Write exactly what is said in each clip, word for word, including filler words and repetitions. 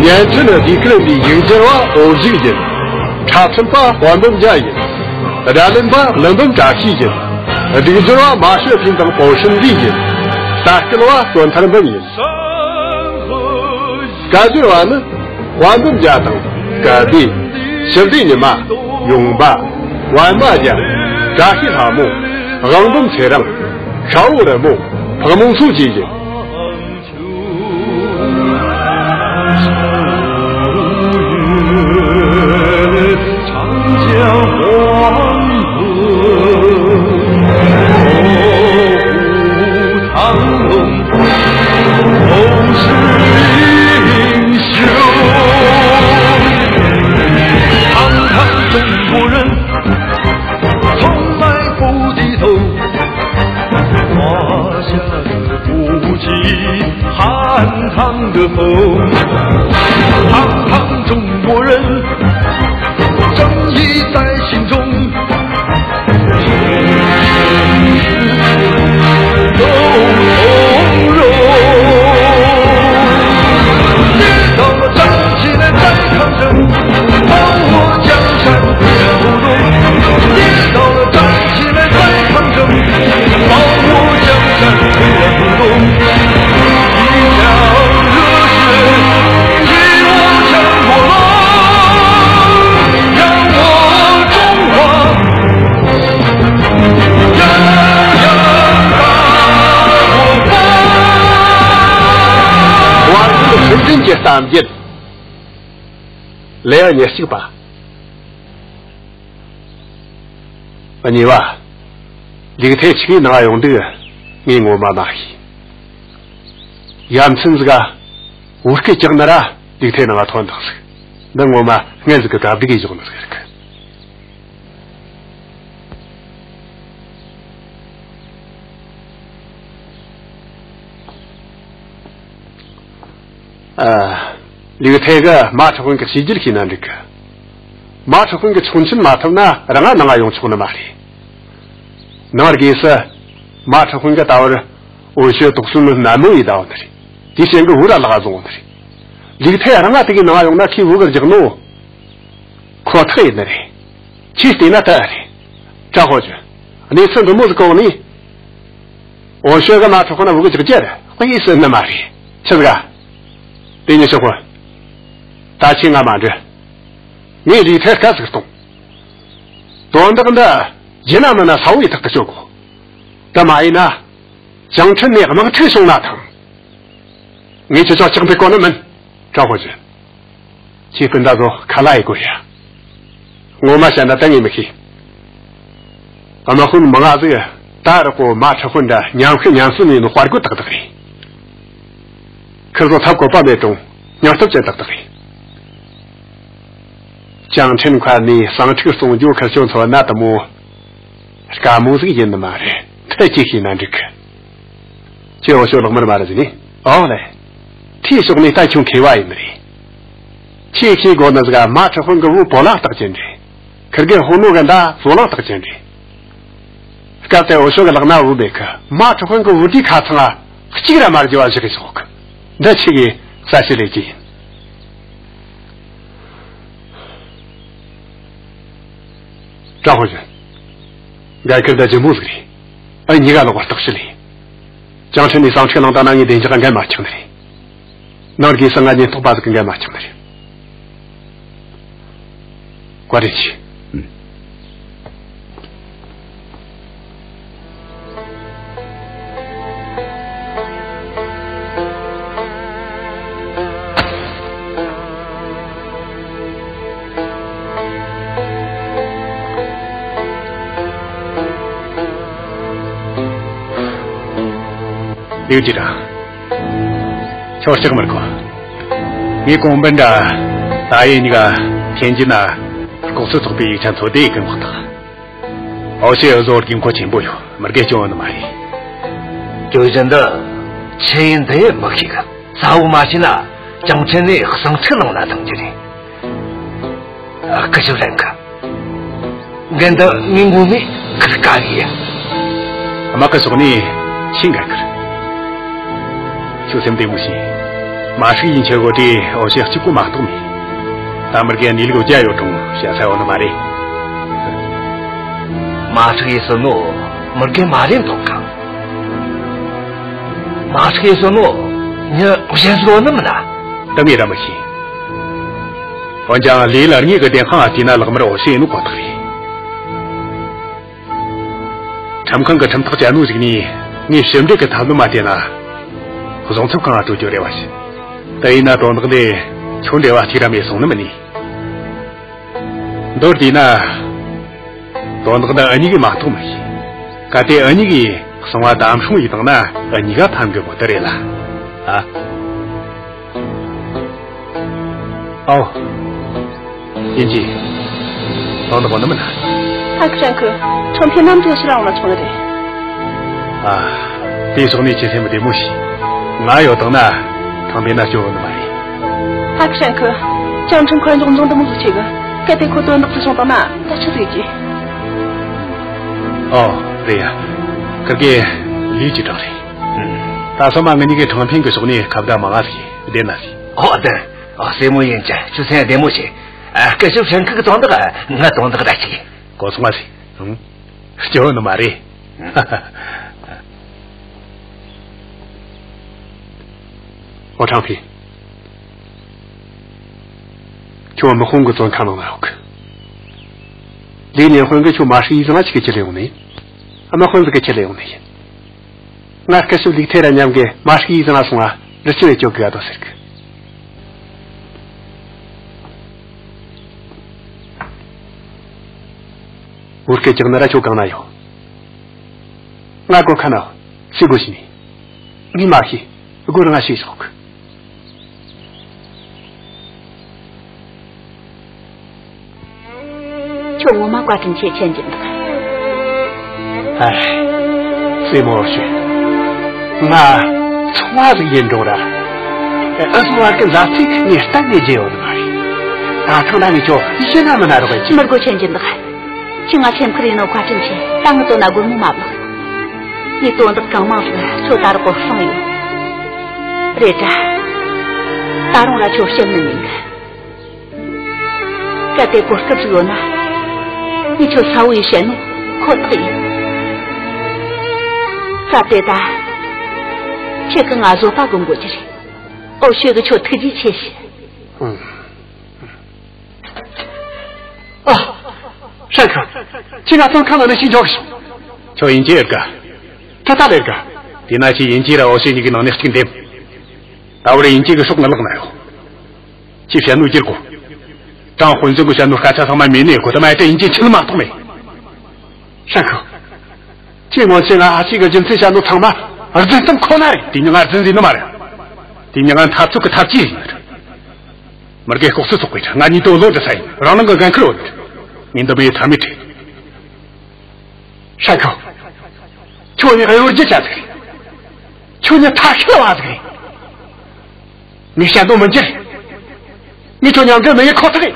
བརྙན་འཕྲིན་སྡེ་ཁུལ་འདིའི་ཡིག་སྒྱུར་བ་འོད་གཟུགས་ཡིན། འཁྲབ་ཁྲིད་པ་དཔལ་འབུམ་རྒྱལ་ཡིན། སྒྲ་ལེན་པ་ཀླུ་འབུམ་བཀྲ་ཤིས་ཡིན། སྒྲིག་སྦྱོར་བ་མ་ཤོད་ཕིན་དང་པོ་ཧྲིན་ལི་ཡིན། ལྟ་སྐུལ་བ་བཙོན་ཐར་འབུམ་ཡིན། སྐད་སྒྱུར་བ་ནི་དཔལ་འབུམ་རྒྱལ་དང་སྐལ་ལྡན། ཞི་བདེ་ཉི་མ། ཡུང་པ། པད་མ་རྒྱལ། བཀྲ་ཤིས་ལྷ་མོ། དབང་འབུམ་ཚེ་རིང་། ཤ་བོ་རི་མོ། ཕག་མོ་མཚོ་བཅས་ཡིན། བར་ལུགས་སུན་འབྱིན་གྱི་གཏམ་རྒྱུད། ལེའུ་ཉེར་གཅིག་པ། གཉིས་པ། ལུག་ཐེ་ཆི་གི་ནང་ཡོང་འདུག་ངས་ངོ་མ་མ་ཤེས། ཡ་མཚན་ཟིག་ག་བོད་སྐད་ཅིག་ན་ར་ལུག་ཐེ་ནང་ཐོན་དང་ཟིག་འདི་ངོ་མ་སྔན་ཟིག་གི་གབ་སྒྲིག་གི་བཞག་ནི་ཟིག་རེད་གི། ཨ། ལུག་ཐེ་གི་མ་འཕྲོག་མཁན་གི་བྱས་རྗེས་ཤེས་ན་འགྲིག་གི། མ་འཕྲོག་མཁན་གི་ཆོག་མཆན་མ་ཐོབ་ན་རང་ང་ནང་ང་ཡོང་ཆོག་ནི་མ་རེད། ནང་སྒོས་སུ་མ་འཕྲོག་མཁན་གི་ད་བར་འོས་ཤོག་དོགས་ཟོན་ནན་མོ་ཡེད་བཏང་ནི་རེད། དེའི་རྐྱེན་གི་བོད་ར་ལག་བཟུང་ནི་རེད། ལུག་ཐེ་རང་ང་དེ་གི་ནང་ང་ཡོང་ན་ཁོས་བོད་གི་རྒྱག་ནོ། ཁོ་ཐག་ཡིན་ནི་རེད། ཁྱོས་བལྟས་ན་ད་རེད། ཀྲ་ཧོ་ཅུན། གནས་ཚུལ་འདི་མོ་ཟིག་གོ་ནི། འོས་ཤོག་གི་མ་འཕྲོག་ན་བོད་གི་རྒྱག་རྒྱུ་རེད། དཔེ་ཡིན་སྲིད་ནི་མ་རེད། ཆི་ཟིག་ག་དེ་ཉིད་ཆོག་གོ་ད་ཁྱོས་ང་མ་འདྲི། ངས་ལུག་ཐེ་སྐད་ཟིག་གཏོང་། དོན་དག་འདི་ཡིན་ན་མིན་ན་གསལ་བོ་ཡེ་ཐག་ཏུ་གཅོད་དགོས། དེ་མ་ཡིན་ན། ཅང་ཁྲིན་ནས་དམག་འཁྲུག་བྱུང་ན་ཐང་། ངས་ཁྱེད་ཆོ་ཅང་པའི་གོ་ནི་མིན། ཀྲ་ཧོ་ཅུན། ཁྱོས་སྤུན་ཟླ་ཚོ་ཁ་ལ་ཡེ་དགོས་ཡ། ངོ་མ་བཤད་ན་ད་ངས་མི་ཤེས། དམག་དཔོན་མང་ང་ཟིག་ད་རག་གོ་མ་འཕྲོག་དཔོན་འདྲ་མཉམ་ཤི་མཉམ་གསོན་ཡིན་ནོ་དཔའ་རྒོད་ཏག་ཏག་རེད། ཁིར་ཚོ་ཐབས་བཀོད་པ་མེད་རུང་སྙིང་སྟོབས་ཅན་ཏག་ཏག་རེད། ཅང་ཁྲིན་མཁར་ནས་ཟིང་འཁྲུག་གཏོང་རྒྱུ་ཁིར་ཆོ་མཚོན་ན་དེ་མོ་དཀའ་མོ་ཟིག་ཡིན་ནི་མ་རེད། ཐལ་གྱིས་ཤེས་ན་འགྲིག་གི། ཁྱོད་འོས་ཤོག་ལག་དམར་མ་རེད་ཟེར་ནི། ཨོ་ལེ། ཁྱོའི་ཕྱོགས་ནས་ད་ཁྱོད་མཁས་པ་ཡིན་ནི་རེད། ཁྱོས་ཤེས་དགོས་ནི་ཟིག་མ་འཕྲོག་དཔོན་གི་བུ་བོ་ལག་རྟགས་ཅན་རེད། ཁིར་གེ་ཧོ་ནོ་གི་མདའ་བཟོ་ལག་རྟགས་ཅན་རེད། སྐབས་དེ་འོས་ཤོག་གི་ལག་ན་བུ་མེད་གི། མ་འཕྲོག་དཔོན་གི་བུ་དེའི་ཁ་ཚང་ང་གཅིག་ར་མ་རྒྱུ་བ་བཞག་གི་ཆོག་གི། འདི་ཁྱོད་ཀྱིས་གསལ་བཤད་ལས་ཀྱི་ཡིན། ཀྲ་ཧོ་ཅུན། འགན་ཁུར་འདི་ལྗིད་མོ་ཟིག་རེད། ཨ་གཉིས་ཀ་ལོག་པར་བརྟག་ཞིབ་ལས། ཅང་ཁྲིན་ནས་ཟིང་འཁྲུག་བསླངས་བཏང་ན་ངས་བདེ་འཇགས་འགན་མ་འཁྱེར་ནི་རེད། ནང་སྒོས་སུ་ང་ཉེན་རྟོག་པ་ཟིག་གི་འགན་མ་འཁྱེར་ནི་རེད། བཀའ་དྲིན་ཆེ། ཨུམ། ལིའུ་ཅི་ཀྲང་། ཁྱོད་སྐྲག་མི་དགོས། ངས་གོང་དཔོན་འདྲ་ད་ཡེ་གཉིས་ཀ་ཐེན་ཅིན་ན་ལྐོག་གསོད་ཚོགས་པའི་ཡིག་ཆ་འཚོལ་བསྡད་གི་མགོ་བཏགས། འོ་ཤེས་འུ་ཟོ་དགོས་མཁོ་ཆེན་པོ་ཡོད། མི་དགེ་སྐྱོན་ནི་མ་རེད། གྱོད་གཞི་འདི་ཆི་ཡིན་འདི་ཡེ་མི་ཤེས་གི། གསལ་བོ་མ་བྱས་ན་ཅང་ཁྲིན་ནས་ཟིང་འཁྲུག་བསླངས་ན་ཐང་རྒྱུ་རེད། ཨ། སྐུ་ཞབས་ལན་གི། འགན་འདི་ངས་ངོ་མས་འཁུར་དཀའ་གི་ཡིན། དམག་གི་ཕྱོགས་ནས་ཆེས་འགན་འཁུར། ཁྱོད་སེམས་བདེ་མོ་བྱོས། མ་ཧྲི་ཡིན་ཆེ་གོ་དེ་འོ་ཤེ་གཅིག་པོ་མ་གཏོགས་མེད། ད་མི་རྒན་ནི་ལུག་རྒྱ་ཡོད་དྲུང་བྱ་ས་ཡོད་ནི་མ་རེད། མ་ཧྲི་ཡི་སོ་ནོ་མི་རྒན་མ་རེད་དོ་ག། མ་ཧྲི་ཡི་སོ་ནོ་ཉི་གཞན་སོ་ནི་མིན་ན། ད་ངས་ར་མི་ཤེས། འོན་ཀྱང་ལི་ལ་ངེད་གི་བདེན་དཔང་ཨ་དེ་ན་ལག་མར་འོ་ཤེ་ཡིན་ནོ་ཁོ་ཐག་རེད། ཁྲིམས་ཁང་གི་ཁྲིམས་ཐག་བཅད་ནོ་ཟིག་ནས་ངས་ཞིབ་འབྲི་གི་ཐབས་ལམ་མ་བལྟས་ན། བཟུང་ཚབ་ཁང་ང་སྤྲོད་རྒྱུ་རེ་བ་ཞིག། དེ་ཡིན་ན་དོན་དག་འདི་ཁྱོད་འབྲེལ་བ་གཅིག་ར་མེད་སོང་ནི་མིན་ནི། མདོར་བསྡུས་ན། དོན་དག་འདི་འུ་གཉིས་ཀྱིས་མ་གཏོགས་མི་ཤེས། གལ་ཏེ་འུ་གཉིས་ཀྱིས་གསང་བ་དམ་སྲུང་ཡེ་བཏང་ན་འུ་གཉིས་ཀ་ཕམ་གི་མོ་དེ་རེད་ལ། ཨ། ཨོ། ཡིན་གྱི། དོན་དག་པོ་འདི་མིན་ན། ཧ་ཁི་ཧྲན་ཁི། ཁྲང་ཕིན་ནམ་དུ་ཕྱིར་རང་ལ་སོང་ནི་རེད། ཨ། དེ་སོང་ནས་ཁྱེད་སེམས་བདེ་མོ་བྱོས། ང་ཡོད་དང་ན། ཁྲང་ཕིན་ན་སྐྱོ་བོ་ནི་མ་རེད། ཧ་ཁི་ཧྲན་ཁི། ཅང་ཁྲིན་ཁོ་འཇོག་འཇོག་འདི་མོ་ཟིག་ཆེ་གི། གལ་ཏེ་ཁོ་དོན་དག་ཅིག་བྱུང་བཏང་ན་ད་ཆི་ཟིག་གྱིས། ཨོ། རེད་ཡ། ཁིར་གེ་ལུས་ཀྱི་གྲངས་རེད། ད་སོ་མ་ངེད་གཉིས་ཀྱིས་ཁྲང་ཕིན་གི་ཕྱོགས་ནས་ཁ་བརྡ་མང་ང་ཟིག་བདེ་ན་ཟིག། ཨོ་བདེ། ཨ། སྲས་མོ་ཡིན་ཅི། ཁྱོད་སེམས་བདེ་མོ་བྱོས། ཨ། སྐུ་ཞབས་ཧྲན་ཁི་གི་དོན་དག་ང་དོན་དག་ར་ཅིག་གོ་སོང་བ་ཟིག། ཨང་། སྐྱོ་ནི་མ་རེད། ཨོ། ཁྲང་ཕིན། ཁྱོད་དམག་དཔོན་གི་བཙོན་ཁང་ནང་ན་ཡོད་གི། ལི་ཉིན་ཧོན་གི་ཁྱོད་མ་ཧྲི་ཡི་ཟིག་ང་ཅིག་གི་ཁྲིད་ལས་ཡོང་ནི། དམག་དཔོན་ཟིག་གི་ཁྲིད་ལས་ཡོང་ནི་ཡིན། ང་སྐུ་ཞབས་ལིག་ཐེ་ར་མཉམ་གི་མ་ཧྲི་ཡི་ཟིག་ང་སོང་ང་རི་ཆུ་བས་སྐྱོད་གི་ག་དོ་ཟེར་གི། བོད་སྐད་ཅིག་ན་ར་ཁྱོད་གང་ན་ཡོད། ང་གོ་ཁ་ན་ཤི་དགོས་ཤི་ནི། ངས་མ་ཤི་དགོས་རང་ང་ཤི་ཤོག། ཁྱོད་ངོ་མ་བཀའ་དྲིན་ཆེ། ཆེན་གྱི་འདུག། ཨ། སྲས་མོ་ཤི། ང་ཚོང་བ་ཟིག་ཡིན་འགྲོ་ར། ཨ་སོ་བར་གི་མཛའ་བརྩེ་ངས་གཏན་ནས་བརྗེད་ཡོད་ནི་མ་རེད། ད་ཐེངས་ན་ངས་ཁྱོད་ཡིད་ན་མི་ན་རོགས་ཡིན། མི་དགོས། ཆེན་གྱི་འདུག། ཁྱོས་ང་སེམས་ཁུར་ཡེ་ནོ་བཀའ་དྲིན་ཆེ། ད་ངི་དོན་ན་སྒོར་མོ་མ་བླག། ངས་དོན་དག་གང་མང་ཟིག་ཁྱོད་ད་རག་གོ་གསུངས་ཡོད། རེད་དྲ། ད་རུང་ར་ཁྱོད་སྐྱིད་མི་ཉན་གི། གལ་ཏེ་གོ་སྐབས་ཟིག་ཡོད་ན། ངས་ཁྱོད་གསལ་བོ་ཡེ་བཤད་ནོ་ཁོ་ཐག་ཡིན། སྐབས་དེ་ད། ཁྱེད་ཀྱིས་ང་བཟོད་པ་སྒོམ་དགོས་རྒྱུ་རེད། ཨོ་ཤེ་གི་ཁྱོད་ཐུགས་རྗེ་ཆེ་ཞུ། ཨང་། ཨ། ཧྲན་ཁི། ཁྱོས་ང་བཙོན་ཁང་ནང་ནས་ཅིག་འཇོག་གི་སོང་། ཁྱོད་དབྱིན་ཇི་ཡེད་ག། ཁྲི་ཐག་ལེན་ག། དེ་ན་ཁྱོས་དབྱིན་ཇི་ར་ཨོ་ཤེ་གཉིས་ཀྱི་ནང་ནས་གཅིག་འདེམས། ད་བར་དབྱིན་ཇི་གི་ཕྱོགས་ངའི་ལག་ན་ཡོད། ཁྱོས་བཤད་ནོ་བསྒྱུར་དགོས། ཀྲང་ཧུན་ཅུན་གིས་བཤད་ནོ་སྐད་ཆ་ཚང་མ་མིན་ནས་གོ་ད་མ་ཡེ་ཏེ་དབྱིན་ཇི་ཆི་ལ་མ་གཏོགས་མེད། ཧྲན་ཁི། ཁྱོས་སྔོན་ཆད་ང་ཨ་ཅེ་གི་རྒྱུ་མཚན་བཤད་ནོ་ཚང་མ་རྫུན་གཏམ་ཁོ་ན་རེད། དེ་མྱི་ང་རྫུན་ཟེར་ནི་མ་རེད། དེ་མྱི་ང་འཐབ་རྩོད་གི་འཐབ་ཇུས་ཡིན་ནི་རེད། མི་རྒན་ལྐོག་གསོད་ཚོགས་པས་ང་གཉིས་དོན་བློ་འདྲི་ས་ཡིན། རང་ནང་གི་འགན་ཁུར་ཡོད་ནི་རེད། ངས་འདི་མོ་ཡེ་ཐབས་མེད་རེད། ཧྲན་ཁི། ཁྱོད་ནི་གཡོ་སྒྱུ་ཅན་ཟིག་རེད། ཁྱོད་ནི་ཐ་ཤལ་བ་ཟིག་རེད། ངས་བཤད་དོ་མི་འགྱུར། ངས་ཁྱོད་མྱང་འདི་མི་ཡེ་ཁོ་ཐག་ཡིན།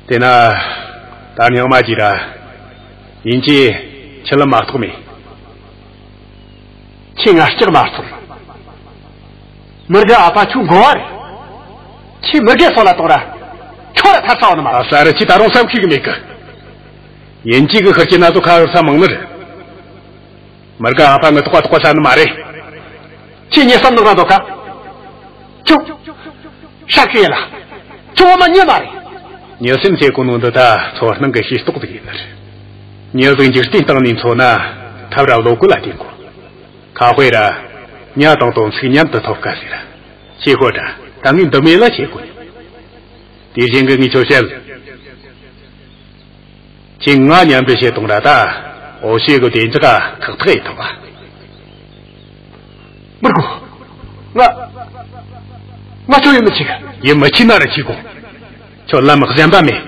དེ་ན། ད་རྙིང་མ་གྱིས་ར། དབྱིན་ཇི་ཆི་ལ་མ་གཏོགས་མེད། ཁྱོས་ང་སྐྲག་མ་གཏོགས། མི་རྒན་ཨ་ཕ་ཁྱོད་མགོ་བ་རེད། ཁྱོས་མི་རྒན་སོ་ལ་གཏོང་ར། ཁྱོད་ར་ཐར་ས་ཡོད་ནི་མ། ཨ་ས་ར་ཁྱོས་ད་རུང་བསམ་ཤེས་གི་མེད་གི། དབྱིན་ཇི་གི་ཤི་རྐྱེན་ན་ཚོ་ཁ་གཡར་ས་མང་ནི་རེད། མི་རྒན་ཨ་ཕ་ངི་དོགས་པ་དོགས་པ་ཟ་ནི་མ་རེད། ཁྱོས་ངའི་བསམ་ནོ་རང་འདོད་ག། ཁྱོད། ཧྲན་ཁི་ཡེ་ལ། ཁྱོད་ངོ་མ་མྱི་མ་རེད། མྱི་སེམས་ཟེར་གོ་ནོ་འདི་ད་ཚོར་སྣང་གི་ཤེས་རྟོགས་ཟིག་ཡིན་ནི་རེད། མྱི་ཟིག་འཇིག་རྟེན་སྟེང་ནས་འཚོ་ན་ཐབས་ར་བློ་བཀོད་ལ་བརྟེན་དགོས། ཁ་དཔེ་ར། མྱི་དང་དོན་ཚིག་མཉམ་དུ་ཐོབ་དཀའ་ཟེར། ཁྱོས་ཤོད་དྲ། ད་ངས་འདི་མོ་ལ་བྱེད་དགོས། དེ་བཞིན་གི་ངས་ཁྱོད་བཤད། ཁྱོས་ང་མཉམ་འབྲེལ་བྱེད་དང་ར་ད། འོ་ཤེ་གི་བདེ་འཇགས་ཁག་ཐེག་ཡེ་ཐུབ་པ། མི་དགོས། ང་། ང་ཁྱོད་ཡིད་མི་ཆེས་གི། ཡིད་མི་ཆེས་ན་ར་ཆེས་དགོས། ཁྱོད་ལམ་གཞན་པ་མེད།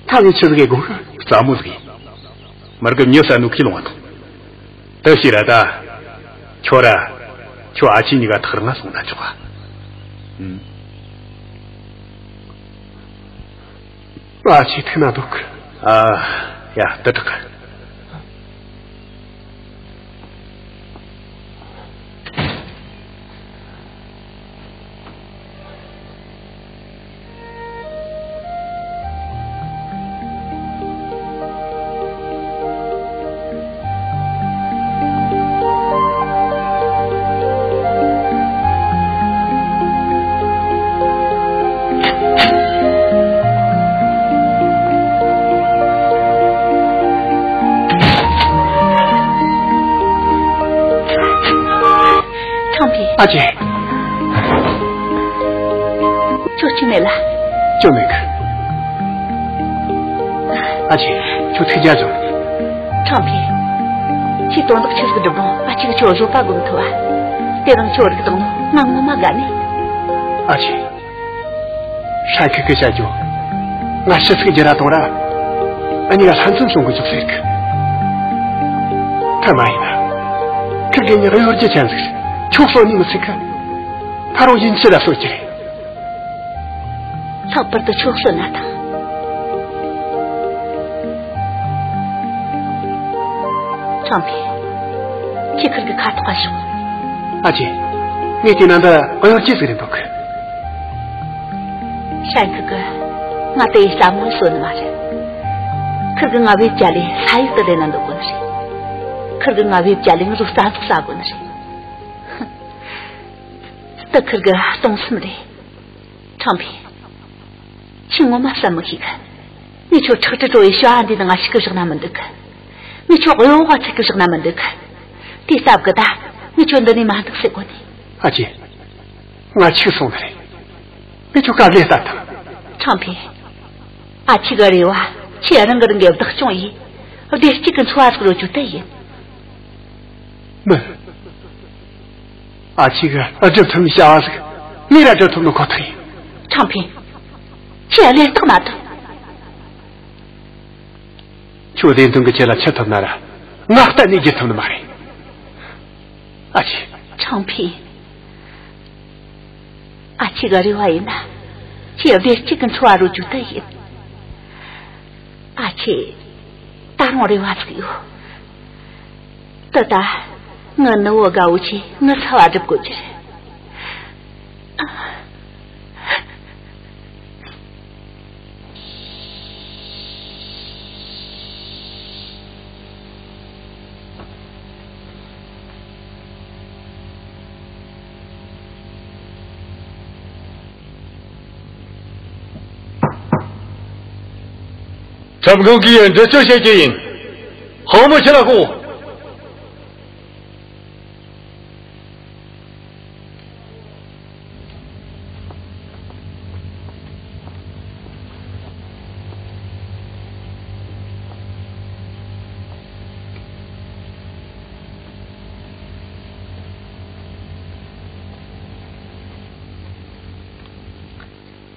ད་ངས་ཆི་ཟིག་ཡེ་དགོས། སླ་མོ་ཟིག་ཡིན། མི་རྒན་མྱི་བསད་ནོ་ཁས་ལོང་བ་དང་། དེ་བྱས་ར་ད། ཁྱོད་ར། ཁྱོད་ཨ་ཅེ་གཉིས་ཀ་ཐག་རིང་ང་སོང་ན་ཆོག་ག། ཨ་ཅེ་ཐུག་ན་འདུག། ཨ། ཡ། དེ་དྲག་གི། ཨ་ཅེ། ཁྱོད་སྐྱིད་མེད་ལ། སྐྱིད་མེད་གི། ཨ་ཅེ། ཁྱོད་ཐུགས་རྒྱལ་བཞུགས། ཁྲང་ཕིན། ཁྱོས་དོན་དག་ཆི་ཟིག་སྒྲུབ་རུང་ཨ་ཅེ་གིས་ཁྱོད་བཟོད་པ་སྒོམ་ཐུབ་བ། དེ་རིང་ཁྱོད་རིག་བཏང་ནོ་ང་ངོ་མ་དགའ་ནི། ཨ་ཅེ། ཧྲན་ཁི་གིས་བཤད་རྒྱུ། ང་ཕྱི་ཚིག་བརྗེ་ར་གཏོང་ར། ཨ་ནི་ང་ལྷན་འཛོམས་བྱུང་གི་འཇུག་ཟེར་གི། ཐ་མ་ཡིན་ན། ཁིར་གི་ནི་གཡོ་སྒྱུ་ཅན་ཟིག་རེད། ཁྱོད་གསོད་ནི་མི་ཚིག་གི། ཕ་རོ་ཡིན་ཕྱི་ལ་གསོད་རྒྱུ་རེད། ལྷག་པར་དུ་ཁྱོད་གསོད་ན་ཐང་། ཁྲང་ཕིན། ཁྱོས་ཁིར་གི་ཁ་ཐོག་ག་ཞོག། ཨ་ཅེ། ངས་བལྟས་ན་འདི་གཡོ་སྒྱུ་ཟིག་རེད་འདུག་གི། ཧྲན་ཁི་གིས་ང་དེ་ཡི་བསམ་བློ་གསོ་ནི་མ་རེད། ཁིར་གིས་ང་བེད་སྤྱད་ལས་ལྷ་ཡུལ་དུ་ལེན་ན་འདོད་གོ་ནི་རེད། ཁིར་གིས་ང་བེད་སྤྱད་ལས་ང་ཚོ་རྩ་འཛུགས་ཟ་གོ་ནི་རེད། དེ་ཁིར་གི་སྟོང་བསམ་རེད། ཁྲང་ཕིན། ཁྱོས་ངོ་མ་བསམ་མི་ཤེས་གི། ངས་ཁྱོད་ཁྲག་དྲི་བྲོ་བའི་བྱ་བ་འདི་ནང་ང་ཞུགས་གི་བཞག་ན་མི་འདོད་གི། ངས་ཁྱོད་གཡོ་བ་ཚིག་གི་བཞག་ན་མི་འདོད་གི། དེ་སྟབས་གི་ད་ངས་ཁྱོད་འདི་ནས་མ་འདུག་ཟེར་གོ་ནི། ཨ་ཅེ། ང་འཆུག་སོང་ནི་རེད། ངས་ཁྱོད་དཀའ་ལས་སྟབས་དང་། ཁྲང་ཕིན། ཨ་ཅེ་གི་རེ་བ་ཁྱོས་རང་གི་རང་གི་བདག་སྐྱོང་ཡེ། བདེ་སྐྱིད་གི་འཚོ་བ་ཟིག་རོལ་རྒྱུ་དེ་ཡིན། མིན། ཨ་ཅེ་གིས་སྒྲུབ་ཐུབ་ནི་བྱ་བ་ཟིག་ངས་ར་སྒྲུབ་ཐུབ་ནི་ཁོ་ཐག་ཡིན། ཁྲང་ཕིན། ཁྱོས་ལས་རྟགས་མ་ཐོན། ཁྱོད་བདེན་དོན་གི་ཆེད་ལ་འཆི་ཐུབ་ན་ར། ང་གཏན་ནས་འགྱུར་ཐུབ་ནི་མ་རེད། ཨ་ཅེ། ཁྲང་ཕིན། ཨ་ཅེ་གི་རེ་བ་ཡིན་ན། ཁྱོས་བདེ་སྐྱིད་གི་འཚོ་བ་རོལ་རྒྱུ་དེ་ཡིན། ཨ་ཅེ། ད་རུང་རེ་བ་ཟིག་ཡོད། ད་ལྟ་ངའི་ནུ་བོ་དགའ་བོ་ཆེ་ངའི་ཚབ་བ་སྒྲུབ་དགོས་རྒྱུ་རེད། ཁྲིམས་ཁང་གིས་འདྲི་གཅོད་བྱེད་རྒྱུ་ཡིན། ཧོ་མོ་ཁྱེར་ར་ཤོག།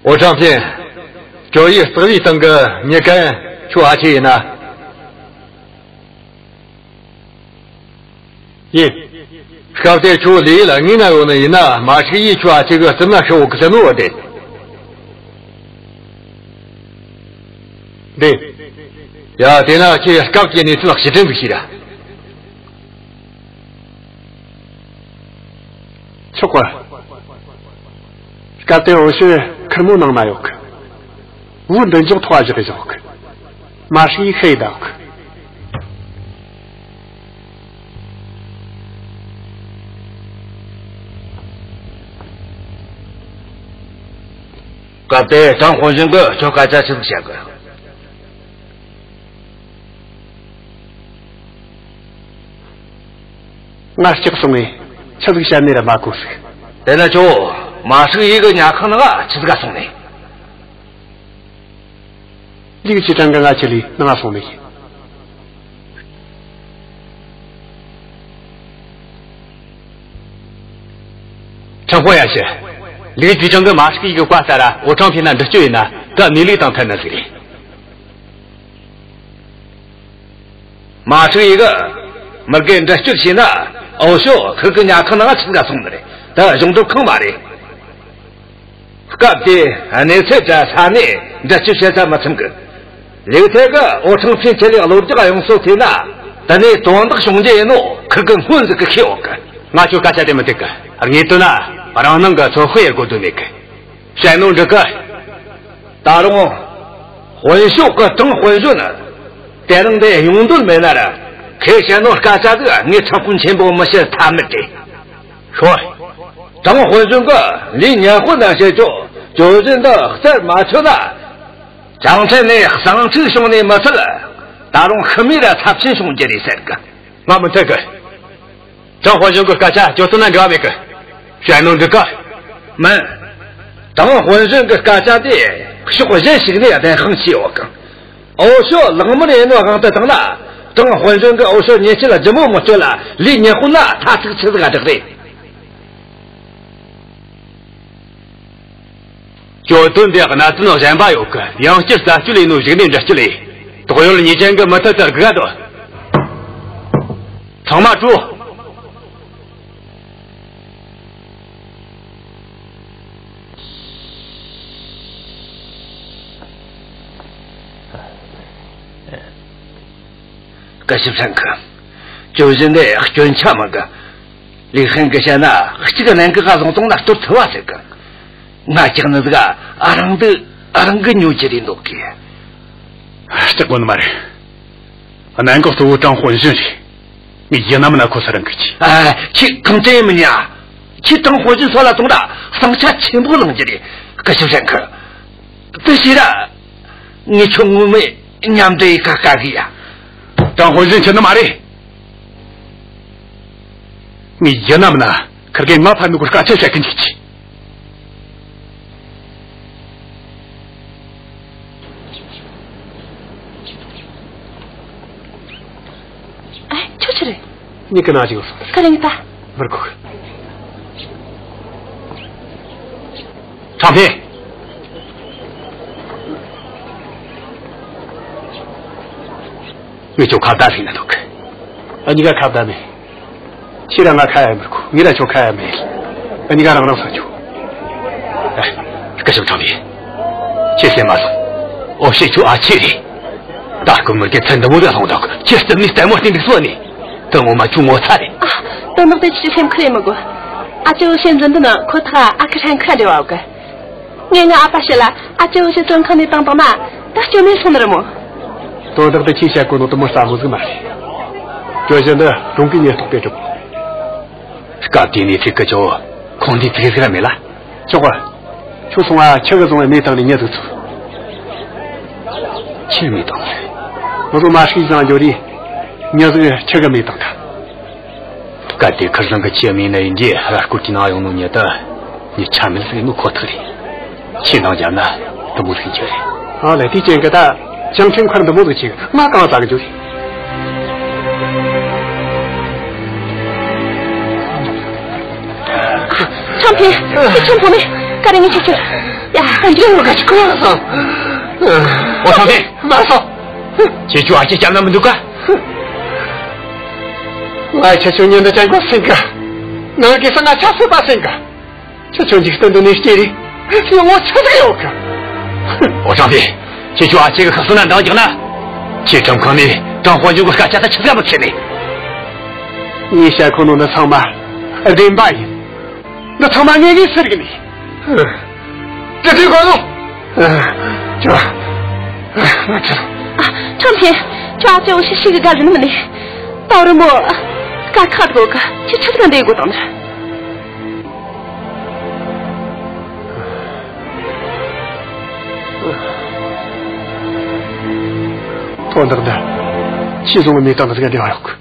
འོ་ཁྲང་ཕིན། ཇོ་ཡི་རྩག་པའི་སྟེང་གི་མྱི་རྒན་ཁྱོད་ཨ་ཅེ་ཡིན་ན། ཡིན། སྐབས་དེར་ཁྱོད་ལི་ཡུལ་ལ་དངོས་གནས་ཡོད་ནི་ཡིན་ན། མ་ཧྲི་ཡིས་ཁྱོད་ཨ་ཅེ་གི་རྩིབ་ན་ཤི་འོག་གི་ཟེར་ནོ་བ་དེ་རེད། ཡ། དེ་ན་ཁྱོས་སྐབས་ཀྱི་གནས་ཚུལ་ལ་ཕྱིར་དྲན་ཟིག་བྱོས་ར། ཆོག་གི། སྐབས་དེར་འོ་ཤོད་ཁེར་མོ་ནང་ན་ཡོད་གི། བུ་མདུན་ཅོག་ཐོག་བཞག་བཞག་གི། མ་ཧྲི་ཡིས་ཤི་ཡི་བསྡད་གི། སྐབས་དེར་ཀྲང་དཔོན་གཞོན་གིས་ཁྱོད་སྐད་ཆ་ཆི་ཟིག་བཤད་གི། ང་སྐྲག་སོང་ངས་ཆི་ཟིག་བཤད་ནི་ར་མ་གོ་ཟིག། དེ་ན་ཁྱོད་མ་ཧྲི་ཡི་གི་ཉལ་ཁང་ནང་ཆི་ཟིག་ག་སོང་ནས། ལིའུ་ཅི་ཀྲང་གིས་ང་ཁྲིད་ལས་ནང་ང་སོང་ནི་ཡིན། ཁྲང་ཧོ་ཡ་ཤི། ལིའུ་ཅི་ཀྲང་གིས་མ་ཧྲི་ཡི་གི་བཀའ་ལྟར་འོ་ཁྲང་ཕིན་ན་འདྲི་གཅོད་ཡེ་ན་ད་གནས་ལུགས་དང་མཐུན་ནི་ཟིག་རེད། མ་ཧྲི་ཡི་གིས་མི་རྒན་འདྲི་གཅོད་བྱས་ན། འོ་ཤོད་ཁིར་གི་ཉལ་ཁང་ནང་ཆི་ཟིག་ག་སོང་ནི་རེད། ད་གཞུང་སྒྲུབ་ཁང་མ་རེད། སྐབས་དེ་གནས་ཚུལ་དྲ་ས་ནས་འདྲི་གཅོད་བྱེད་ས་མི་ཚིམ་གི། ལིའུ་ཐེ་གིས་འོ་ཁྲང་ཕིན་ཁྲིད་ལས་གློ་རྒྱག་ཡོང་སྲོལ་ཐོས་ན། དེ་ནས་དོན་དག་བྱུང་རྒྱུ་ཡིན་ནོ་ཁིར་གི་སྔོན་ཟིག་གིས་ཤེས་ཡོད་གི། ང་ཁྱོད་སྐད་ཆ་དེ་མི་འཐད་གི། དངོས་དོན་ན་རང་སྣང་གིས་ཚོད་དཔག་ཡེ་དགོས་དོན་མེད་གི། བཤད་ནོ་འགྲིག་གི། ད་རུང་དཔོན་ཤོག་གི་ཀྲང་དཔོན་གཞོན་ནི་དེ་རིང་འདིར་ཡོང་འདོད་མེད་ན་ར། ཁོས་བཤད་ནོ་སྐད་ཆ་ཟིག་ངས་ཁྲང་ཧོ་ཆེན་པོ་མི་བཤད་ཐབས་མེད་དེ། ཤོད། ཀྲང་དཔོན་གཞོན་གིས་ལིའུ་ཉན་ཧོ་ན་བཤད་ཆོག་ཇོ་ཟི་འདི་རྩད་མ་ཆོད་ན། ཅང་ཁྲེན་ནས་ཟིང་འཁྲུག་བྱུང་ནས་མི་ཚད། ད་རུང་ཤི་རྨས་ར་ཚབས་ཆེན་བྱུང་རྒྱུ་རེད་ཟེར་གི། ང་མི་འཐད་གི། ཀྲང་དཔོན་གཞོན་གི་སྐད་ཆ་ཁྱོད་ཚོ་ན་འགྲིག་མེད་གི། དྲན་ནོ་འདུག་ག། མིན། ཏང་དཔོན་གཞོན་གི་སྐད་ཆ་དེ་ཕྱོགས་གཞན་ཞིག་ནས་བདེན་དཔང་བྱས་ཡོད་གི། འོས་ཤོག་ལག་མོ་ནས་ཡིན་ནོ་དབང་དུ་བཏང་ན། ཏང་དཔོན་གཞོན་གི་འོས་ཤོག་ཉེས་ཆད་ལ་ལྗིད་མོ་མི་གཅོད་ལ་ལས་ཉེས་དཔོན་ལ་ཐ་ཚིག་ཆི་ཟིག་ག་བསྒྲགས་རེད། གྱོད་དོན་དེ་གནད་དོན་གཞན་པ་ཡོད་གི། ཡང་བསྐྱར་རྩད་གཅོད་ལས་ནོ་ཞིག་ནས་འདྲི་རྒྱུ་ལས། དོགས་ཡོད་ཉེས་ཅན་གི་མུ་མཐུད་དུ་སྒུག་ག་སྡོད། ཚང་མ་བྲོས། སྐུ་ཞབས་ཧྲན་ཁི། གྱོད་གཞི་འདི་སྐྱོན་ཆ་མང་གི། ལི་ཧན་གི་བཤད་ན་གཅིག་གནད་འགག་ག་བཟུང་བཏང་ན་གཏོར་ཐུབ་བ་ཟེར་གི། ང་ཅག་ནི་ཟིག་ཨ་རང་འདི་ཨ་རང་གི་ཉོ་རྒྱུ་རེད་འདོད་གི། སྐྲག་དགོས་ནི་མ་རེད། གནད་འགག་གཙོ་བོ་ཀྲང་དཔོན་གཞོན་རེད། ངས་ཡིན་ན་མིན་ན་ཁོ་ཚོ་རང་གི་ཆེ། ཨ། ཁྱེད་གང་དྲན་མི་ཉན། ཁྱེད་ཀྲང་དཔོན་གཞོན་སོད་ལ་གཏོང་ར་ཟིང་ཆ་ཆེན་པོ་ལངས་རྒྱུ་རེད། སྐུ་ཞབས་ཧྲན་ཁི། དེ་བྱས་ར། ངས་ཁྱོད་ངོ་མས་མཉམ་འབྲེལ་ཡེད་ག་དཀའ་གི་ཡ། ཀྲང་དཔོན་གཞོན་ཁྱེད་ནི་མ་རེད། ངས་ཡིན་ན་མིན་ན་ཁིར་གེ་ང་ཕར་ནུ་གུར་དཀའ་ཆ་བཤད་གི་འཇུག་གི། ཨེ། ཁྱོད་ཆི་རེད། མྱིག་གི་ན་ཅིག་སོང་། ཁ་རེ་ངི་ད། མི་དགོས། ཁྲང་ཕིན། ངས་ཁྱོད་ཁ་བརྡ་ཟིག་ན་འདུག་ཨ། གཉིས་ཀ་ཁ་བརྡ་མེད། ཁྱེད་རང་ང་ཁ་ཡ་མི་དགོས། ངས་ར་ཁྱོད་ཁ་ཡ་མེད། ཨ། གཉིས་ཀ་རང་རང་སོང་ཆོག་ཨ། སྐུ་ཞབས་ཁྲང་ཕིན། ཁྱེད་སེམས་མ་སོང་། འོ་ཤེས། ཁྱོད་ཨ་ཅེ་རེད། ད་སྐུ་མི་དགེ་ཚན་འདི་མོ་ར་ལྷུང་འདུག་ཁྱེད་སྟབས་ནས་ལྟད་མོ་བལྟས་འདུག་སོ་ནི། དེ་ངོ་མ་ཁྱོད་ངོ་ཚ་རེད། ཨ། དོན་དག་དེ་ཁྱེད་སེམས་ཁུར་ཡེད་མི་དགོས། ཨ་ཅེ་འོ་ཤེས་འཛིན་འདི་ནི་ཁོ་ཐག་ཨ་ཁུ་ཧྲན་ཁི་འབྲེལ་བ་ཡོད་གི། ངས་ངའི་ཨ་ཕ་བཤད་ལ། ཨ་ཅེ་འོ་ཤེས་བཙོན་ཁང་ནས་བཏང་བཏང་ན་ད་སྐྱོན་མེད་སོང་ནི་རེད་མོ། དོན་དག་འདི་ཁྱེད་བཤད་གོ་ནོ་དེ་མོ་སླ་མོ་ཟིག་མ་རེད། གྱོད་གཞི་འདི་གྲོང་གི་ཉེན་རྟོག་པས་སྒྲུབ། སྐབས་དེའི་གནས་ཚུལ་གི་ཆོ་ཁོང་འདི་ཚིག་ཟིག་ར་མེད་ལ། ཆོག་ག་ཁྱོད་སོང་ང་ཁྱི་གིས་བཟུང་བའི་མེ་བཏང་ནས་མྱི་ཟིག་ཚུགས། ཁྱིས་མེ་བཏང་ནས། ང་ཚོ་མ་ཧྲིག་བཟང་འགྱོ་རེས། མྱི་ཟིག་ཁྱི་གིས་མེ་བཏང་ཐལ། གལ་ཏེ་ཁིར་ཚང་གི་ཁྱི་མེད་ན་ཡིན་རྒྱུ་ར་སྐོར་གྱི་ནང་ཡོང་ནོ་མྱི་དེ་མྱི་ཆ་མེད་ཟིག་ཡིན་ནོ་ཁོ་ཐག་རེད། ཁྱིས་འདང་བརྒྱབ་ན་དེ་མོ་ཟིག་ཡིན་རྒྱུ་རེད། ཨ་ལས། དེའི་རྐྱེན་གྱིས་ད་ཅང་ཁྲིན་ཁར་འདི་མོ་ཟིག་བྱས། ང་གང་ཟ་གི་འགྱོ་རེད། ཁྲང་ཕིན། ཁྱོད་ཆོ་ཕོ་མོ་ག་རེ་ངས་ཁྱོད་ཁྱོད། ཡ། ཨ། འདི་ཡང་ག་ཅི་གོ་སོང་། འོ་ཁྲང་ཕིན། མ་སོང་། ཁྱེད་ཆོ་ཨ་ཅེ་སྐྱབས་ན་མི་འདུག་ག་ང་ཁྱེད་ཆོ་ཉེན་དུ་ཅན་གོ་སེང་ག་ནང་གི་ས་ང་ཆ་སྲིད་པ་སེང་ག་ཁྱེད་ཆོ་འཇིག་རྟེན་འདི་ནས་སྐྱེས་རེས་ངོ་ཆི་ཟིག་ཡོད་གི། འོ་ཁྲང་ཕིན། ཁྱེད་ཆོ་ཨ་ཅེ་གི་ཁ་སང་ན་འདང་རྒྱག་ན། ཁྱེད་ཁྲིམས་ཁང་ནས་ཀྲང་དཔོན་གཞོན་གི་སྐད་ཆ་ད་ཆི་ཟིག་མི་ཁྱེར་ནས། ངས་བཤད་གོ་ནོ་འདི་ཚང་མ་བདེན་པ་ཡིན། འདི་ཚང་མ་ངེས་ངེས་ཟེར་གི་ནི། ཅི་ཟིག་གོ་ནོ། ཁྱོད། ཁྲང་ཕིན། ཁྱོད་ཨ་ཅེ་འོ་ཤེས་ཤིག་གི་དགའ་ཟིན་མི་ནི། ད་རུ་མོ། ཀ་ཁ་དགོ་ག་ཁྱི་ཆི་ཟིག་འདི་གོ་དང་ནི། དོན་དག་འདི་ཁྱི་བཟུང་བའི་མེ་བཏང་ཟིག་འབྲེལ་བ་ཡོད་གི།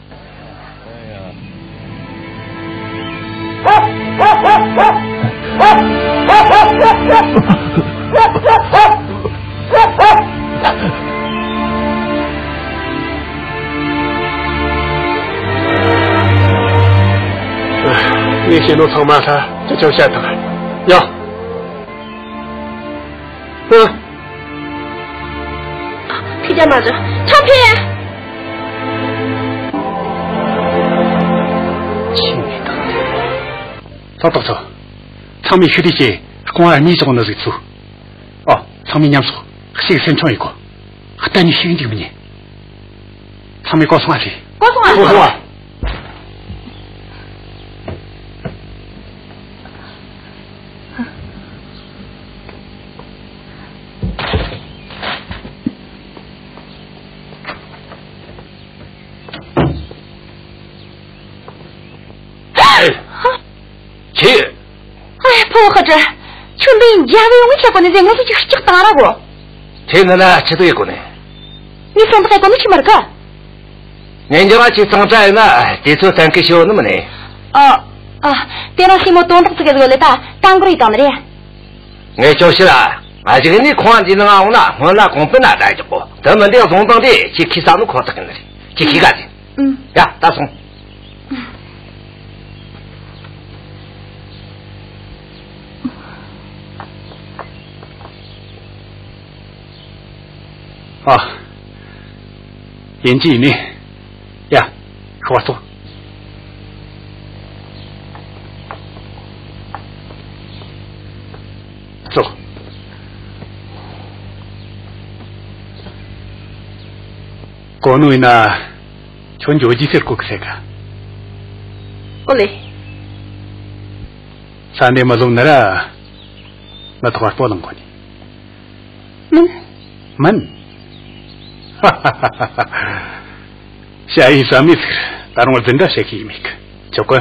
ངས་བཤད་ནོ་ཚང་མ་ལ་ཅི་ཅང་བཤད་དང་། ཡ། ཨ། ཕི་རྒྱ་མ་བཞག་ཁྲང་ཕིན། ཁྱི་མེད་དང་། ལྷག་ཏོག་ཚོ། ཚང་མས་ཤུགས་བསྡུས་བྱས་རྐང་བ་གཉིས་བཙོག་ནི་ཟིག་ཚུགས། ཨོ། ཚང་མས་མཉམ་སོགས་གཅིག་སེམས་ཆུང་ཡེ་གོ། གཏན་ནས་ཤི་གི་འཇུག་མི་ཉན། ཚང་མས་གོ་སོང་ང་ཟིག་གོ་སོང་ང་། གོ་སོང་ང་། ཁྱེད། ཨེ། ཕུ་བོ་ཧི་ཀྲི། ཁྱོད་འདི་རྒྱལ་བོ་ཡོང་ངས་བཤད་གོ་ནི་ཟེར། ང་ཚོ་ཅིག་སྐྲག་བཏང་ར་གོ། དེ་ནི་ན་ཆི་དུ་ཡེ་གོ་ནི། ངས་སོང་དག་གོ་ནི་ཆི་མར་ག་ཉན་རྒྱུ་ར་ཆེ་གཙང་སྦྲ་ཡིན་ན་དེ་ཚོ་གཏན་འཁེལ་ཤོད་ནི་མིན་ནི། ཨ། ཨ། དེ་རིང་སྲས་མོ་དོན་དག་ཅིག་གི་བཟོ་ལས་ད་ད་འགོར་ཡི་བཏང་ནི་རེད། ངས་ཅོ་ཤི་ལ། ང་ཅིག་ནི་ཁོང་འདི་ནང་འོང་ན་སྔོན་ལ་གོང་སྤུན་ན་ད་རྒྱག་གོ། དེ་མིན་དེ་བཟུང་བཏང་དེ་ཁྱེད་ཁྱི་ས་ནུ་ཁོ་ཐག་ཡིན་ནི་རེད། ཁྱེད་ཁྱི་ག་ཟིན། ཨུམ། ཡ། ད་སོང་། ཨ། ཡིན་གྱི་ཡིན་ནི། ཡ། ཤོག་ཙོ། ཙོ། གོ་ནོ་ཡིན་ན། ཁྱོད་འགྱོ་རྒྱུ་ཟེར་གོ་གི་ཟེར་ག། ཨོ་ལེ། ས་ནས་མི་ལོ་ནི་ར། ང་ཐོག་སྤོ་ལང་གོ་ནི། མིན། མིན། ཤ་ཡི་ཟ་མི་ཟིག་ད་རུང་རྫུན་འདྲ་བཤད་གི་ཡི་མེད་གི། ཆོག་གི།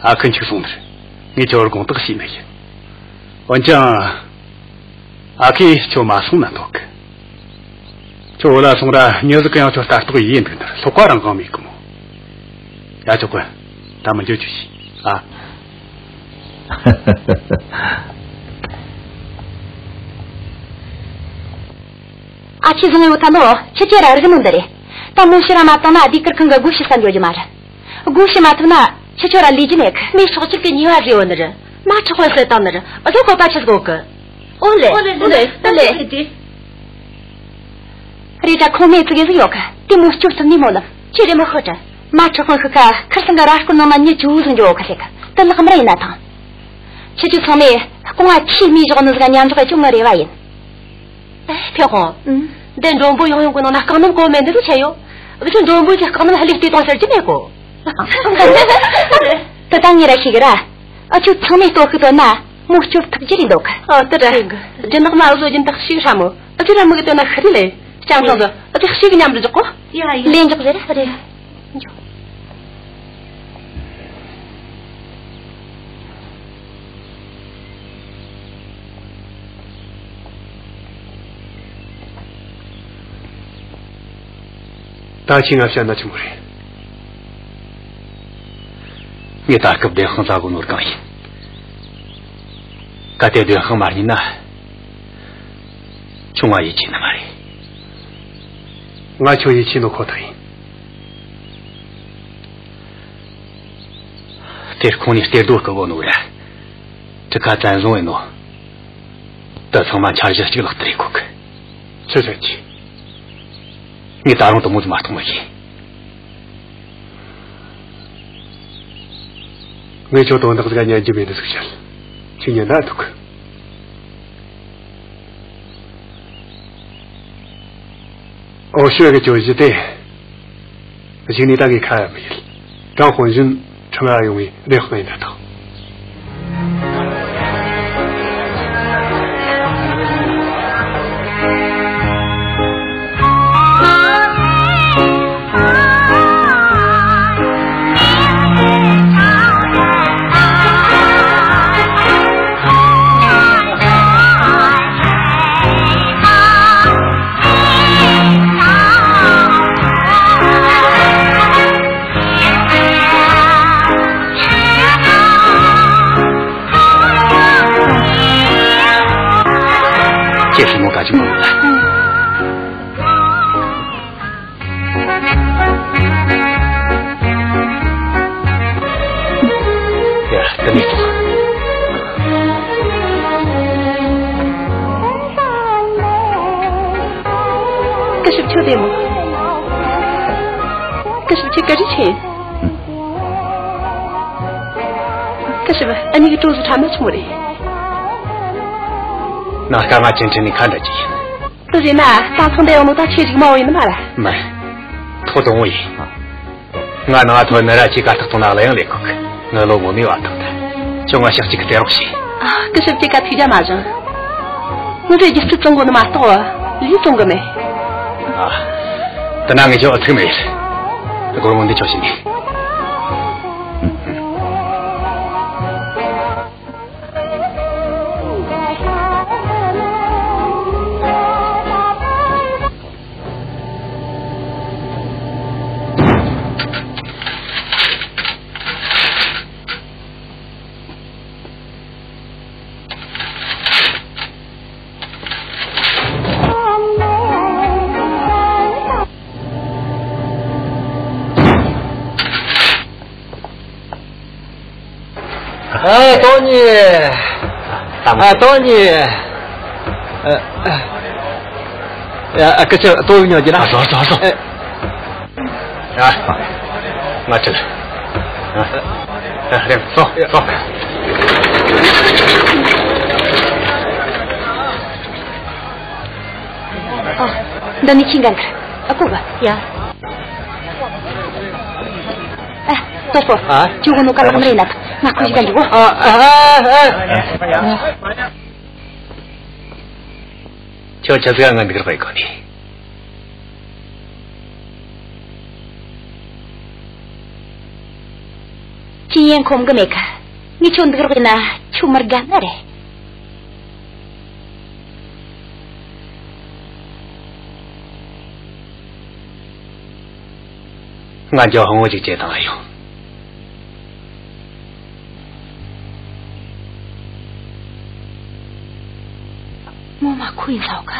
ཨ་ཁུ་འཆུག་སོང་ནི་རེད། ངས་ཁྱོད་དགོངས་དག་བྱས་ནི་ཡིན། འོན་ཀྱང་། ཨ་ཁུས་ཁྱོད་མ་སོང་ན་འདོད་གི། ཁྱོད་བུད་ལ་སོང་ར་མྱི་ཟིག་གི་ཡང་ཁྱོད་ལྟ་རྟོག་ཡེ་འདུག་ན་ལྷོག་པ་རང་གང་མེད་གི་མོ། ཡ་ཆོག་གི། ད་མི་འགྱོ་རྒྱུ་ཞིག་ཨ། ཨ་ཁུས་བཟུང་ཡོད་ཐལ་ལོ། ཁྱེད་ཀྱིས་ར་རིག་ནོ་འདི་རེད། ད་མོ་ཤི་ར་མ་བཏང་ན་ཟློས་གར་ཁང་གི་སྒོ་ཕྱེ་ས་འགྱོ་རྒྱུ་མ་རེད། སྒོ་ཕྱེ་མ་ཐུབ་ན་ཁྱེད་ཁྱོད་ར་ལས་རྒྱུ་མེད་གི། མི་སྲོག་གཅོད་གི་ཉེས་པ་བཟོས་ཡོད་ནི་རེད། མ་ཁྲག་པ་བསད་བཏང་ནི་རེད། ཨ་ཟོ་ཁོ་པ་ཆི་ཟིག་ཡོད་གི། ཨོ་ལེ། ཨོ་ལེ། ཨོ་ལེ། ཨོ་ལེ། རེད་ད་ཁོང་མེད་ཙི་གེ་ཟིག་ཡོད་གི། དེ་མོ་སྐྱོབ་ཐུབ་ནི་མོ་ལ། ཁྱེད་རེ་མོ་ཤོད་དྲ། མ་ཁྲག་པ་ཤི་ཁ་ཁིར་སང་གི་ར་སྐོར་ནང་ན་མྱི་བཅུ་ཟིག་འགྱོ་གི་ཟེར་གི། དེ་ལག་མ་ར་ཡིན་ན་ཐང་། ཁྱེད་ཀྱིས་ཚང་མས་རྐང་བ་ཁྱིའི་མིའི་གཞོགས་ནི་ཟིག་མཉམ་འཇོག་གི་ཅུང་ངའི་རེ་བ་ཡིན། ཨེ། ཕེ་ཧོང་། ཨུམ། འདི་མགྲོན་པོ་ཡོང་ཡོང་གི་ནང་ན་རྐང་སྣམ་གོ་མེད་འདི་ཟིག་ཆད་ཡོད། འུ་ཆོ་མགྲོན་པོ་གི་རྐང་སྣམ་ཧ་ལས་བལྟས་གཏོང་ཟེར་གྱི་མེད་གོ། དེ་ད་ངས་ར་ཤེས་གི་ར། འུ་ཆོ་ཚང་མས་ལྟོ་ཤི་དོན་ན་མོ་སྐྱོབ་ཐུབ་རྒྱུ་རེད་འདོད་གི། ཨོ་དེ་ར། རྒྱུ་ནག་མ་འུ་ཟོ་རྒྱུན་ཐག་ཞིག་ཧྲ་མོ། འུ་ཆོ་ར་མི་གི་དོན་ན་ཤི་རེ་ལེ། ཅང་ཚང་ཟོ། འུ་ཆོ་ཤི་གི་མཉམ་རུ་འཇོག་གོ། ཡ་ཡ། ལས་འཇོག་ཟེར་ར་རེད། ད་ཁྱེད་ང་བཤད་ན་ཆི་མོ་རེད། ངས་ད་སྐབས་བདེན་དཔང་བཙལ་གོ་ནོ་རྐང་ཡིན། གལ་ཏེ་བདེན་དཔང་མ་རྙེད་ན། ཁྱོད་ང་ཡིད་ཆེས་ནི་མ་རེད། ང་ཁྱོད་ཡིད་ཆེས་ནོ་ཁོ་ཐག་ཡིན། དེར་ཁོང་ནས་གཏེར་རྡོ་བརྐུ་གོ་ནོ་ར། གྲུ་ཁ་བཙན་བཟུང་ཡིན་ནོ། དེ་ཚང་མ་འཆར་གཞི་གཅིག་ལག་བསྟར་ཡེ་གོ་གི། ཆི་ཟེར་གྱི། ངས་ད་རུང་དེ་མོ་ཟིག་མ་གཏོགས་མི་ཤེས། ངས་ཁྱོད་དོན་དག་ཟིག་ཉན་རྒྱུ་མེད་ནི་ཟིག་བཤད། ཁྱོད་ཉན་ན་འདོད་གི། ཨོ་ཤོད་གི་གྱོད་གཞི་དེ། གཞུག་ནས་ད་ངས་ཁ་ཡ་མི་ཡེད། ཀྲང་དཔོན་གཞོན་ཁྲི་ལ་ཡོང་བའི་རེ་དཔང་ཡིན་ད་དང་། ཁྱེད་ཧྲི་མོ་ག་ཅི་མོ་ལ། ཡ། ད་ནི་ཐོག་སྐུ་ཞབས་ཁྱོད་བདེ་མོ། སྐུ་ཞབས་ཁྱེད་ག་རེ་བྱས། སྐུ་ཞབས། ཨ་ནི་གི་གྲོགས་སུ་ཁྲ་མ་ཆུང་རེད། ནངས་ཀ་ང་ཅན་ཁྲིན་ནས་ཁ་འདྲ་གྱི་ཡིན། དེ་ཟེར་ན་ད་ཐེངས་འདི་ཡོང་ནོ་ད་ཁྱེད་རིག་མ་བོ་ཡིན་ནི་མ་རེད། མ་རེད། ཐོ་དང་བོ་ཡིན། ང་ནང་ཐོ་ནི་ར་ཅིག་ག་ཐག་ཐོང་ན་གླ་ཡང་ལས་གོ་གི། ང་ལོ་ངོ་མའི་བར་ཐག་ད། ཁྱོད་ང་ཞག་གཅིག་གི་སྟེར་རོགས་བྱོས། ཨ། སྐུ་ཞབས་ཅིག་ག་ཐུག་རྒྱ་མ་བཞེངས། ངས་རེ་རྒྱུ་རྩིས་བཙོང་གོ་ནི་མ་གཏོགས་ལུས་བཙོང་གི་མེད། ཨ། དེ་ན་ངས་ཁྱོད་ཨུ་ཚུགས་མེད། སྒོར་མོ་འདི་ཁྱོད་བྱིན་ནས། ཨ། ཏོ་ཉི། ཨ། ཏོ་ཉི། ཨ། ཨ། ཨ། སྐུ་ཞབས་ཏོ་ཉོ་རྒྱུ་ན། ཨ། ཟོ་ཟོ་ཟོ། ཨ། ཨ། ང་ཁྲིད། ཨ། ཨ། རེམ་ཟོ་ཟོ། ཨ། འདི་ནི་ཁྱི་འགན་ཁུར། ཨ། ཁུ་ག་ཡ། ཨ། ཏོ་པོ། ཨ། ཁྱོད་གོ་ནོ་ཀ་ལག་མ་རེད་ན། ང་ཁོ་ཞིག་ག་འགྲོ། ཨ། ཨ། ཨ། ཨ། ཁྱོད་ཆ་ཟིག་ང་འདི་གར་གོ་ནི། ཁྱི་ཡན་ཁོམ་གི་མེད་ཀ། ངས་ཁྱོད་འདི་གར་གོ་ན་ཁྱོད་མར་དགའ་ན་རེད། ང་འཇོ་ཧང་བོ་ཅིག་བྱེད་དང་ཡོང་། ངོ་མ་ཁོ་ཡིན་ས་ཀ།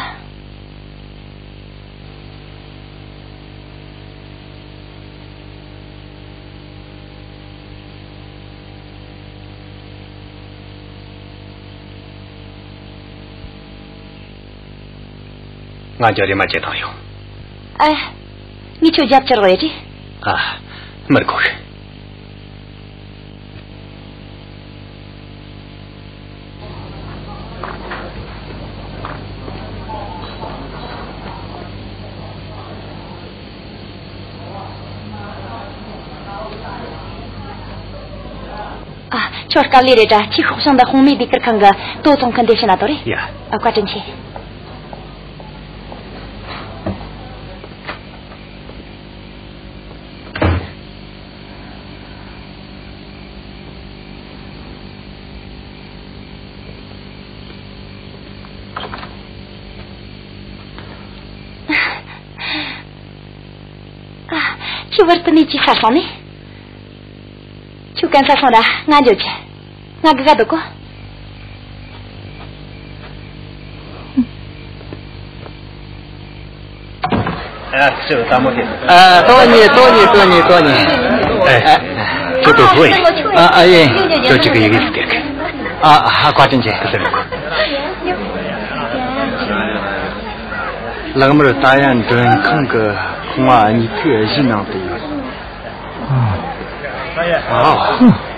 ང་འཇོ་རེ་མ་བྱེད་དང་ཡོང་། ཨ། ངས་ཁྱོད་རྒྱབ་སྐྱོར་རེད། ཨ། མི་དགོས། ཨ། ཁྱོད་སྐབས་ལས་རེད་དྲ། ཁྱི་ཤོག་ཤིང་འདི་ཧོང་མེ་སྡེ་ཁུལ་ཁང་གི་ཏོ་ཚོང་མཁན་འདི་བྱིན་ན་དོ་རེད། ཡ། ཨ། བཀའ་དྲིན་ཆེ། ཨ། ཁྱོད་བར་དུ་ནས་ཅི་ས་སོང་ནི། ཁྱོད་གན་ས་སོང་ར་ང་འགྱོ་ཆེ། ང་གི་ག་འདུག་གོ། ཨ། ཁྱོད་ལྟ་མོ་དེ། ཨ། ཏོ་ཉི། ཏོ་ཉི། ཏོ་ཉི། ཏོ་ཉི། ཨེ། ཨ། ཁྱོད་ཏོ་ཧོ་ཡིན། ཨ། ཨ། ཡིན། ཁྱོད་ཅིག་གི་ཡི་གེ་ཟིག་སྟེར་གི། ཨ། ཧ། བཀའ་དྲིན་ཆེ། ཟེར་ལ། ལག་དམར་ཏཱ་ཡན་མགྲོན་ཁང་གི་ཁང་བ་གཉིས་ཀའི་གཞིའི་ནང་དུ་ཡོད། ཨ། ཨ།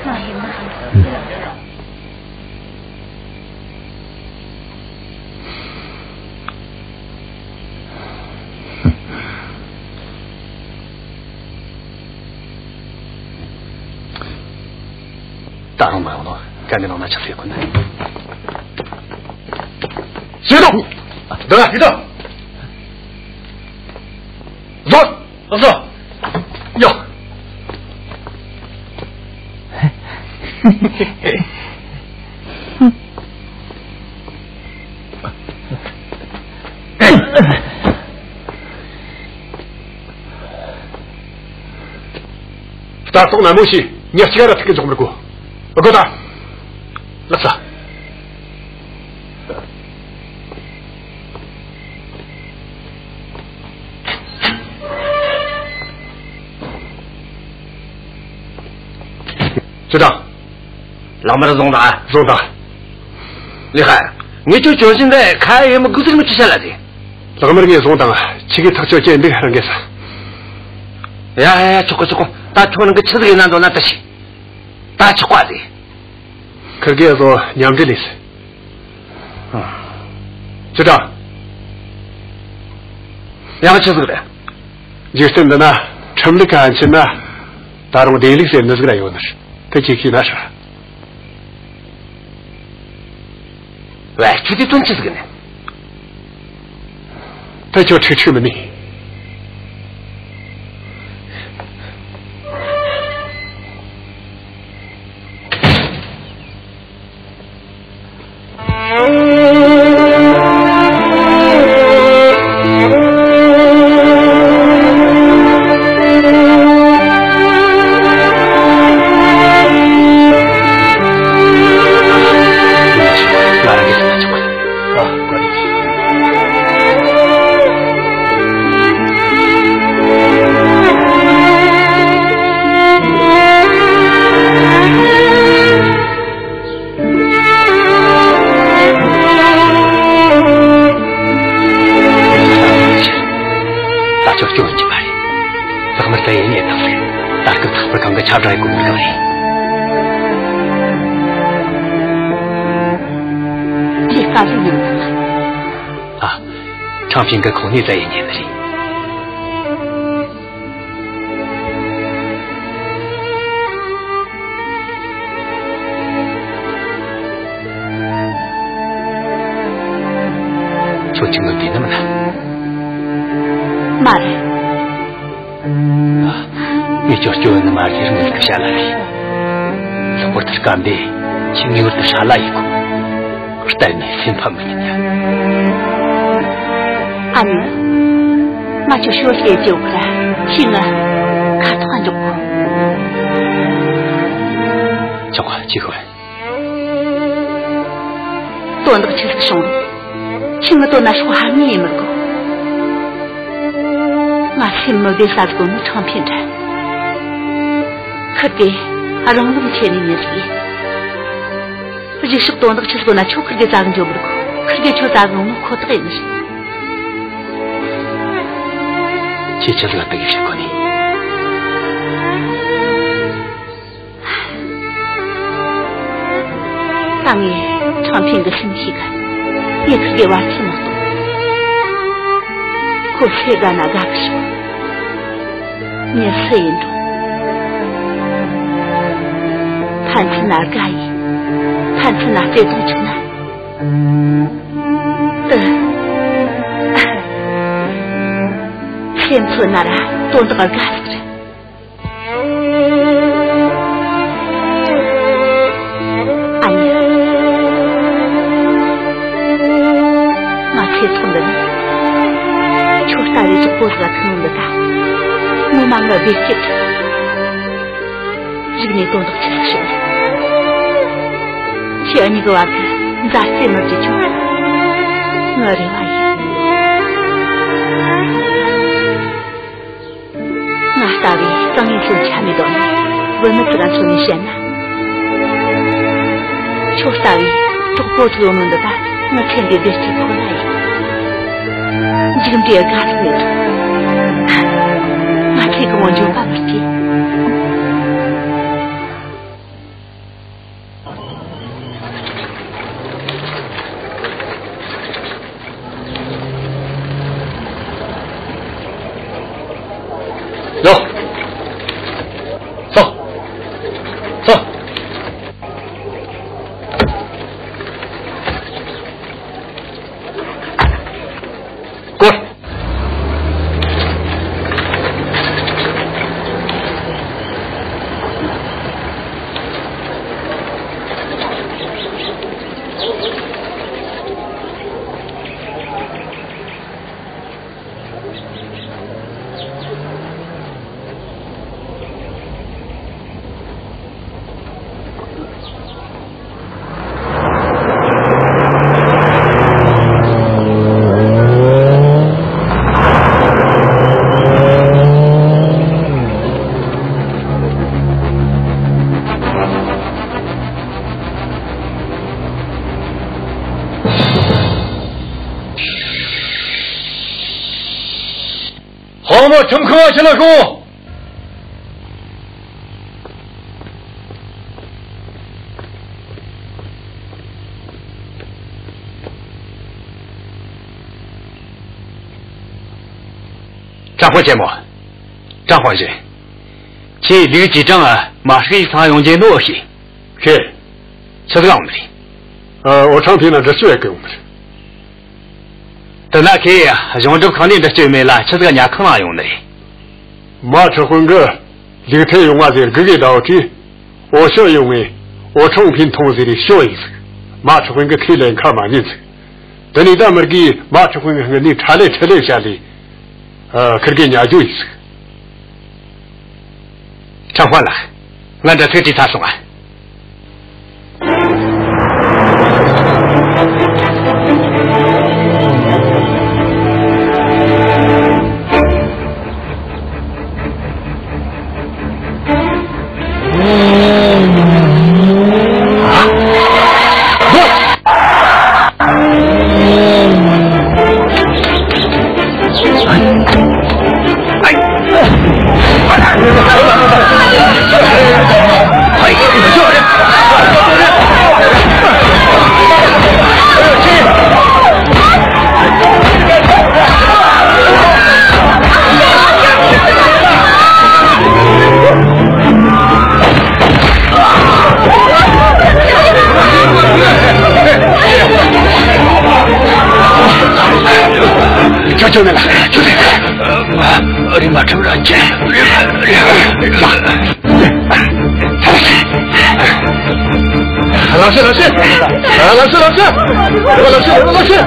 ད་རུང་མ་ཡོང་ནོ་གན་གི་ནང་ན་ཆགས་སྲེད་ཁོ་ན། ཤེས་དང་། འདི་ལ་ཤེས་དང་། བཟོ། ལགས་སོ། ཡོ། ལྟ་རྟོག་ནན་མོ་བྱོས། མྱི་གཅིག་ར་ཐུག་གི་འཇོག་མི་དགོས། དགོས་ད། ལགས་སོ། ཅི་དང་། ལག་དམར་བཟུང་དང་། བཟུང་དང་། ལི་ཧ། ངས་ཁྱོད་ཅོན་ཤིན་དེ་ཁ་ཡེ་མི་དགོས་ཟེར་མི་ཆུ་ཤ་ལ་ཟེ། ལག་དམར་ངས་བཟུང་དང་། ཁྱི་གི་ཐག་གཅོད་ཅན་འདུག་རང་གིས་ས། ཡ་ཡ་ཡ། ཆོག་གི་ཆོག་གི། ད་ཁྱོད་རང་གི་ཆི་ཟིག་ཡིན་ན་འདོད་ན་ད་ཤི། ད་ཆོག་པ་ཟེ། ཁིར་གེ་བཟོ་མཉམ་འབྲེལ་ལས་སི། ཅི་དྲ། ཡང་ཆི་ཟིག་རེད། འཇིག་རྟེན་འདི་ན་ཁྲིམས་ལུགས་ག་ཕན་ཆད་ན། ད་རུང་བདེན་ལུགས་ཟེར་ནི་ཟིག་ར་ཡོད་ནི། དེ་ཁྱེད་ཤེས་ན་ཧྲ། ཝེ། ཁྱོད་དེ་དོན་ཆི་ཟིག་ནི། ད་ཁྱོད་ཁྲིག་ཁྲིག་མིན་ནི། བཙལ་ཡས་ཉན་དང་ཟིག་ད་སྐབས་ཐག་པར་གང་གི་ཁྱབ་བསྒྲགས་ཡེད་དགོས་མི་འདུག་ག་རེད། ཁྱེད་དཀའ་ལས་མྱོང་ཐལ། ཨ། ཁྲང་ཕིང་གི་ཁོང་ནས་བཙལ་ཡས་ཉན་ནི་རེད། ཁྱོད་ཅིག་མི་བདེ་ནི་མིན་ན། མ་རེད། ངས་ཁྱོད་སྐྱོ་ནི་མ་རེད། རང་གི་བྱ་ལ་རེད། ལྷག་པར་དུ་སྐབས་འདི་ཁྱེད་ངེས་པར་དུ་ཧྲ་ལ་ཡེད་དགོས། གཏན་ནས་སེམས་ཕམ་མི་ཉན་ཡ། ཨ་ནེ། ང་ཁྱོད་ཤོད་ཅེས་བྱེད་གི་ར། ཁྱེད་ང་ཁ་ཐོག་འཇོག་གོ། ཆོག་ག་ཅི་ཤོད། དོན་དག་ཆི་ཟིག་བྱུང་རུང་། ཁྱེད་ངི་དོན་ན་ཤོག་ཧ་ངེས་ཡེད་མི་དགོས། ང་སེམས་མི་བདེ་ས་ཟིག་ནི་ཁྲང་ཕིང་འདྲ། ཁིར་གེ་རང་ལམ་ཆེ་ནི་མྱི་ཟིག་ཡིན། གཞུག་ཕྱོགས་དོན་དག་ཆི་ཟིག་ན་ཁྱོད་ཁིར་གེ་བཙལ་གི་འགྱོ་མི་དགོས། ཁིར་གེ་ཁྱོད་བཙལ་གི་ཡོང་ནོ་ཁོ་ཐག་ཡིན་ནི་རེད། ཁྱེད་ཆི་ཟིག་ལ་དེ་གི་བཤད་གོ་ནི། ད་ངས་ཁྲང་ཕིང་གི་སེམས་ཤེས་ག་ངས་ཁིར་གེ་བར་ཆད་མ་གཏོགས། ཁོ་ཚེ་དགའ་ན་དགའ་གི་ཤོག་མྱི་སུ་ཡིན་རུང་། ཕན་ཚུན་ན་དགའ་ཡིས། ཕན་ཚུན་ན་བརྩེ་དུང་ཆགས་ན། དེ། སེམས་མཚོན་ན་ར་དོན་དག་དགའ་ཟིག་རེད། ཨ་ནེ། ང་ཚེ་སྲོག་འདི་ནས་ཁྱོད་ལྟ་བུའི་གྲོགས་པོ་ཟིག་ལ་ཐུག་ནོ་འདི་ད་ངོ་མ་ངའི་བདེ་སྐྱིད་རེད། རིག་ནས་དོན་དག་ཆི་ཟིག་བྱུང་རེད། ཁྱེད་གཉིས་ཀྱི་བར་གྱི་མཛའ་བརྩེ་མི་བརྗེད་རྒྱུ་ངའི་རེ་བ་ཡིན། ང་ལྟ་བུའི་གཙང་ངེ་སོན་ཆ་མེད་དོ་ནི་བུད་མེད་ཚོ་ལ་མཚོན་ནས་བཤད་ན། ཁྱོད་ལྟ་བུའི་གྲོགས་པོ་ཚོ་ཡོད་ནོ་འདི་ད་ངའི་ཚེ་འདིའི་བདེ་སྐྱིད་ཁོ་ན་ཡིན། མཇུག་འབྲས་དགའ་ཚོར་མེད། ང་ཚེ་གང་བོ་འཇོན་པ་མི་སྐྱེ། ཡོ། ཚོ། ཚོ། སྐོར། ཧོ་མོ་ཁྲིམས་ཁང་ཕྱི་ལ་ཤོག་ཀྲང་ཧོ་ཆེན་མོ། ཀྲང་ཧོ་ཞེ། ཁྱེད་ལིའུ་ཅི་ཀྲང་ང་མ་ཧྲི་ཚང་ཡོང་རྒྱུ་ནོ་ཤེས། ཤེས། ཆི་ཟིག་ཡོང་ནི་རེད། ཨ། འོ་ཁྲང་ཕིང་ན་འདྲི་གཅོད་ཡེད་གི་ཡོང་ནི་རེད། དེ་ན་ཁོས་གཞུང་སྒྲུབ་ཁང་ནས་འདྲི་གཅོད་མེད་ལ་ཆི་ཟིག་ཉལ་ཁང་ན་ཡོང་ནི་རེད། མ་ཁྲི་དཔོན་གིས་ལིའུ་ཐེ་ཡོང་ང་ཟེར་སྒུག་གི་བསྡད་ཡོད་དུས། འོ་ཤོ་ཡོང་ངས་འོ་ཁྲང་ཕིང་མཐོང་ཟེར་རེ་ཤོ་ཡིན་ཟིག་མ་ཁྲི་དཔོན་གིས་ཁས་ལེན་ཁ་མ་ཉན་ཟིག་དེ་ནས་ད་མི་དགེས་མ་ཁྲི་དཔོན་གི་སྔུན་ནས་ཁྲ་ལེ་ཁྲི་ལེ་བྱས་ལས། ཨ། ཁིར་གེ་ཉལ་རྒྱུ་ཡིན་ཟིག་ཁྲང་ཧོ་ལགས། ང་འདྲ་ཚིག་བྲིས་ཚར་སོང་ང་། རེམ་མ་ཁྲིམས་ར་ཅན། རེམ་མ་རེམ་མ། ལགས་སེ་ལགས་སེ། ལགས་སེ་ལགས་སེ། རེམ་མ་ལགས་སེ། རེམ་མ་ལགས་སེ།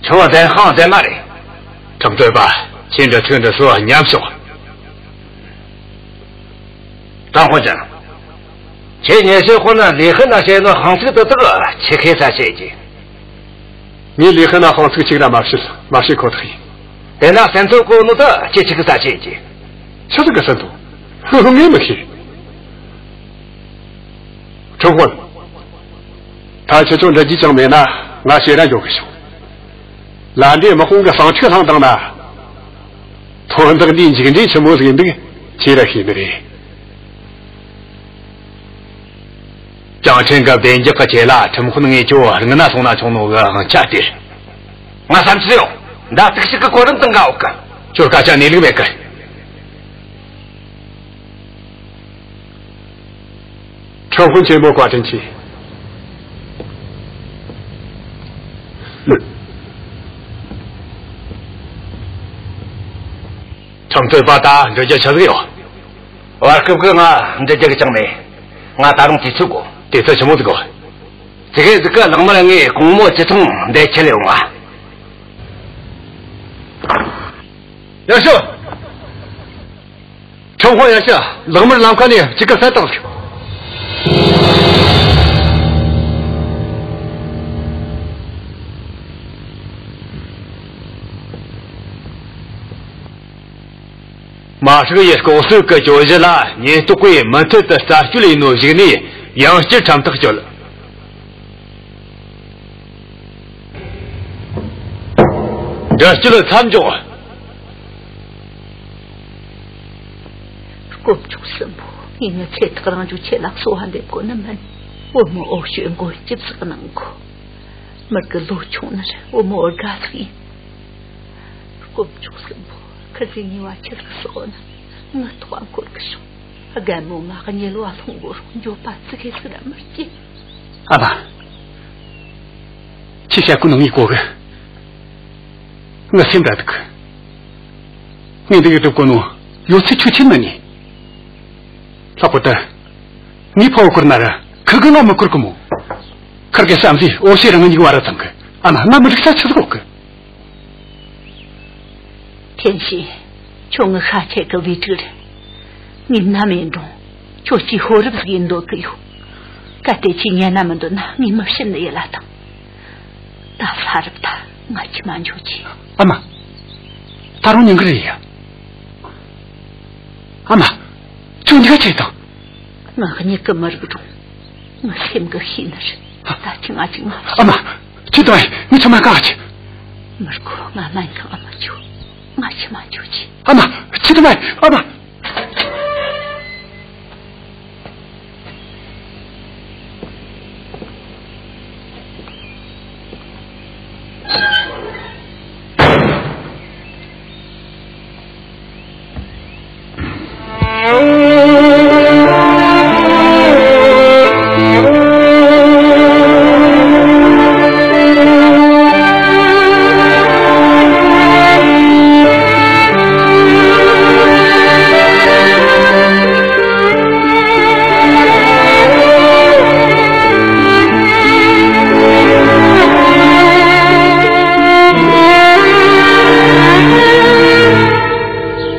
ཁྱོད་བདེན་དཔང་བདེན་མ་རེད། ཁྲིམས་རྩོད་པ། ཁྱེད་འདྲ་ཚིག་འདི་སུ་ཉམས་ཤོག་ཀྲང་ཧོ་ཅན། ཁྱེད་ཉེ་ཞའི་དཔོན་ལི་ཧི་ན་བཤད་ནོ་ཧང་ཚིག་དེ་དག་ཆི་ཁེ་ས་བཤད་ཀྱི། ངས་ལི་ཧི་ན་ཧང་ཚིག་གཅིག་ར་མ་བཤད། མ་བཤད་ཁོ་ཐག་ཡིན། དེ་ན་སེམས་ཚོར་གོ་ནོ་ད་ཁྱེད་ཆི་ཁེ་ས་བཤད་ཀྱི། ཆི་ཟིག་གི་སེམས་ཚོར། ངས་མི་ཤེས། ཁྲིམས་དཔོན། ད་ཁྱེད་ཚོ་འདྲི་རྒྱུ་ཅང་མེད་ན་ང་ཕྱིར་ར་འགྱོ་གི་བྱུང་། ལ་འདྲེ་དམག་དཔུང་གི་ཟིང་འཁྲུག་བསླངས་བཏང་ན། དོན་དག་འདིའི་མཇུག་འབྲས་ཆི་མོ་ཟིག་ཡིན་འདུག་ཁྱེད་ར་ཤེས་ནི་རེད། ཅང་ཁྲེན་གི་བདེ་འཇགས་ཀྱི་ཆེད་ལ་ཁྲིམས་དཔོན་ངས་ཁྱོད་རིང་ན་སོང་ན་ཆོག་ནོ་གི་དབང་ཆ་སྟེར། ང་བསམ་ཚུལ་ཡོད། མདའ་ཐུག་ཞིག་གི་གོ་རིམ་དང་འགའ་འོག་གི། ཁྱོད་སྐད་ཆ་གནས་ལུགས་མེད་གི། ཁྲིམས་དཔོན་ཆེན་པོ་བཀའ་དྲིན་ཆེ། ཁྲིམས་རྩོད་པ། ད་འདྲི་རྒྱུ་ཆི་ཟིག་ཡོད། བར་སྐབས་ཀྱི་ང་འདྲི་རྒྱུ་གི་ཅང་མེད། ང་ད་རུང་དུས་ཚོད་དགོས། དུས་ཚོད་ཆི་མོ་ཟིག་དགོས། ཙི་གེ་ཟིག་གི་ལག་དམར་ངས་གོང་མོ་ཅི་ཐུང་འདེད་ཁྱེར་ཡོང་ང་། ཡར་ཤོག་ཁྲིམས་དཔོན་ཡར་ཤོག་ལག་དམར་ལམ་ཁ་ནས་གཅིག་གི་བསད་བཏང་ཟིག་མ་ཧྲི་ཡི་ལྐོག་གསོད་ཀྱི་གྱོད་གཞི་ལ་ཉེན་རྟོག་པས་མུ་མཐུད་དུ་རྩད་གཅོད་ཡས་ནོ་གཞུག་ནས་ཡང་བསྐྱར་ཁྲིམས་ཐག་གཅོད། འདྲི་གཅོད་མཚམས་འཇོག་སྐུ་མཆོག་གསུམ་པོ། ངས་ངའི་ཚེ་ཐག་རིང་རྒྱུའི་ཆེད་ལ་གསོལ་བ་འདེབས་དགོས་ནི་མིན། བུ་མོ་འོ་ཞོས་མགོན་སྐྱབས་སུ་གནང་དགོས། མི་དགེ་ལོ་ཆུང་ནི་རེད། བུ་མོ་བར་དགའ་ཟིག་ཡིན། སྐུ་མཆོག་གསུམ་པོ། ཁི་ཟིག་ཉེས་པ་ཆི་ཟིག་བསགས་ན་ངའི་ཐོག་འཁོར་གི་བྱུང་། རྒན་མོ་ང་གཉེར་བ་སློང་དགོས་རུང་འགྱོད་པ་ཙི་གེ་ཟིག་ར་མི་སྐྱེ། ཨ་མ། ཁྱེད་བཤད་གོ་ནོ་ངས་གོ་གི། ངའི་སེམས་ར་སྡུག་གི། ངས་འདི་གི་སྒྲུབ་གོ་ནོ་ཡོད་ཚད་ཆོས་ཆེན་མ་ནི། ལྷག་པར་དུ། ངས་ཕ་བུ་བཀུར་ན་ར་ཁི་གིས་ང་མི་བཀུར་གི་མོ། ཁིར་གི་བསམ་གཟས་འོ་ཞོས་རང་གཉིས་བར་ར་ཚང་གི། ཨ་མ། ང་མི་འགྲིག་ས་ཆི་ཟིག་ཡོད་གི། ཐེན་ཤིན། ཁྱོད་ངའི་ཤ་ཁྲག་གི་བུ་ཕྲུག་རེད། ངས་ནམ་ཡིན་རུང་ཁྱོད་ཀྱི་ཕོ་རབ་ཟིག་ཡིན་འདོད་གི་ཡོད། གལ་ཏེ་ཁྱོས་ཉན་ན་མི་འདོད་ན་ངས་མི་བྱིན་ནི་ཡིན་ལ་ཐང་། ད་ས་རུབ་ད། ང་ཁྱིམ་མ་འགྱོ་རྒྱུ། ཨ་མ། ད་རུང་ཉིན་གི་རེད་ཡ། ཨ་མ། ཁྱོད་འདི་ག་ཆི་དང་། ང་གཉིད་གི་མི་རིག་རུང་། ངའི་སེམས་གི་ཤེས་ནི་རེད། ད་ཁྱོས་ང་ཅིག་ང་། ཨ་མ། ཁྱོད་དང་ངའི་ཁྱིམ་མ་ག་ཆི། མི་དགོས། ང་སྨན་ཁང་ང་མི་འགྱོ། ང་ཁྱིམ་མ་འགྱོ་རྒྱུ། ཨ་མ། ཁྱོད་དང་ཨ་མ།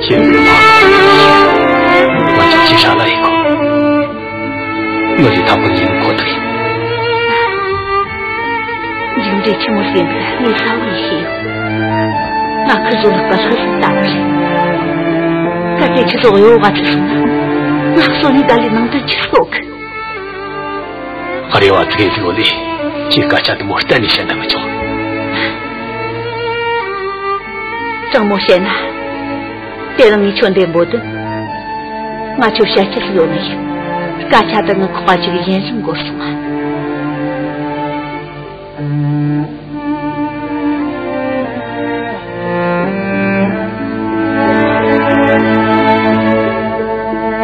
ཁྱེད་མི་མང་། ང་ཅག་ཅི་ཧྲ་ལ་ཡི་གོ། ངོ་ལི་ཐག་པ་ཡིན་ཁོ་ཐག་ཡིན། མཇུག་འབྲས་ཆི་མོ་ཟིག་ཡིན་ངས་གསལ་བོ་ཡིས་ཤེས་ཡོད། ང་ཁི་ཟོ་ལུག་པ་ལྷ་ཟིག་ལྟ་བུ་རེད། གལ་ཏེ་ཁྱེད་ཚོ་གཡོ་བ་ཚུགས་སོང་ན། ང་གསོན་ནས་ད་ལས་ནང་དོན་ཆི་ཟིག་ཡོད་གི། ཨ། རེ་བ་ཙི་གེ་ཟིག་ཡོད་ལེ། ཁྱེད་སྐད་ཆ་དེ་མོ་གཏན་ནས་བཤད་ན་མི་ཆོག་དྲང་མོ་བཤད་ན། དེ་རིང་ངས་ཁྱོད་འདེམས་པོ་དུ། ང་ཁྱོད་བཤད་རྒྱུ་ཟིག་ཡོད་ནི་ཡིན། སྐད་ཆ་དེ་ངའི་ཁོག་པ་ཅིག་གི་ཡིན་རུང་འགོར་སོང་ང་།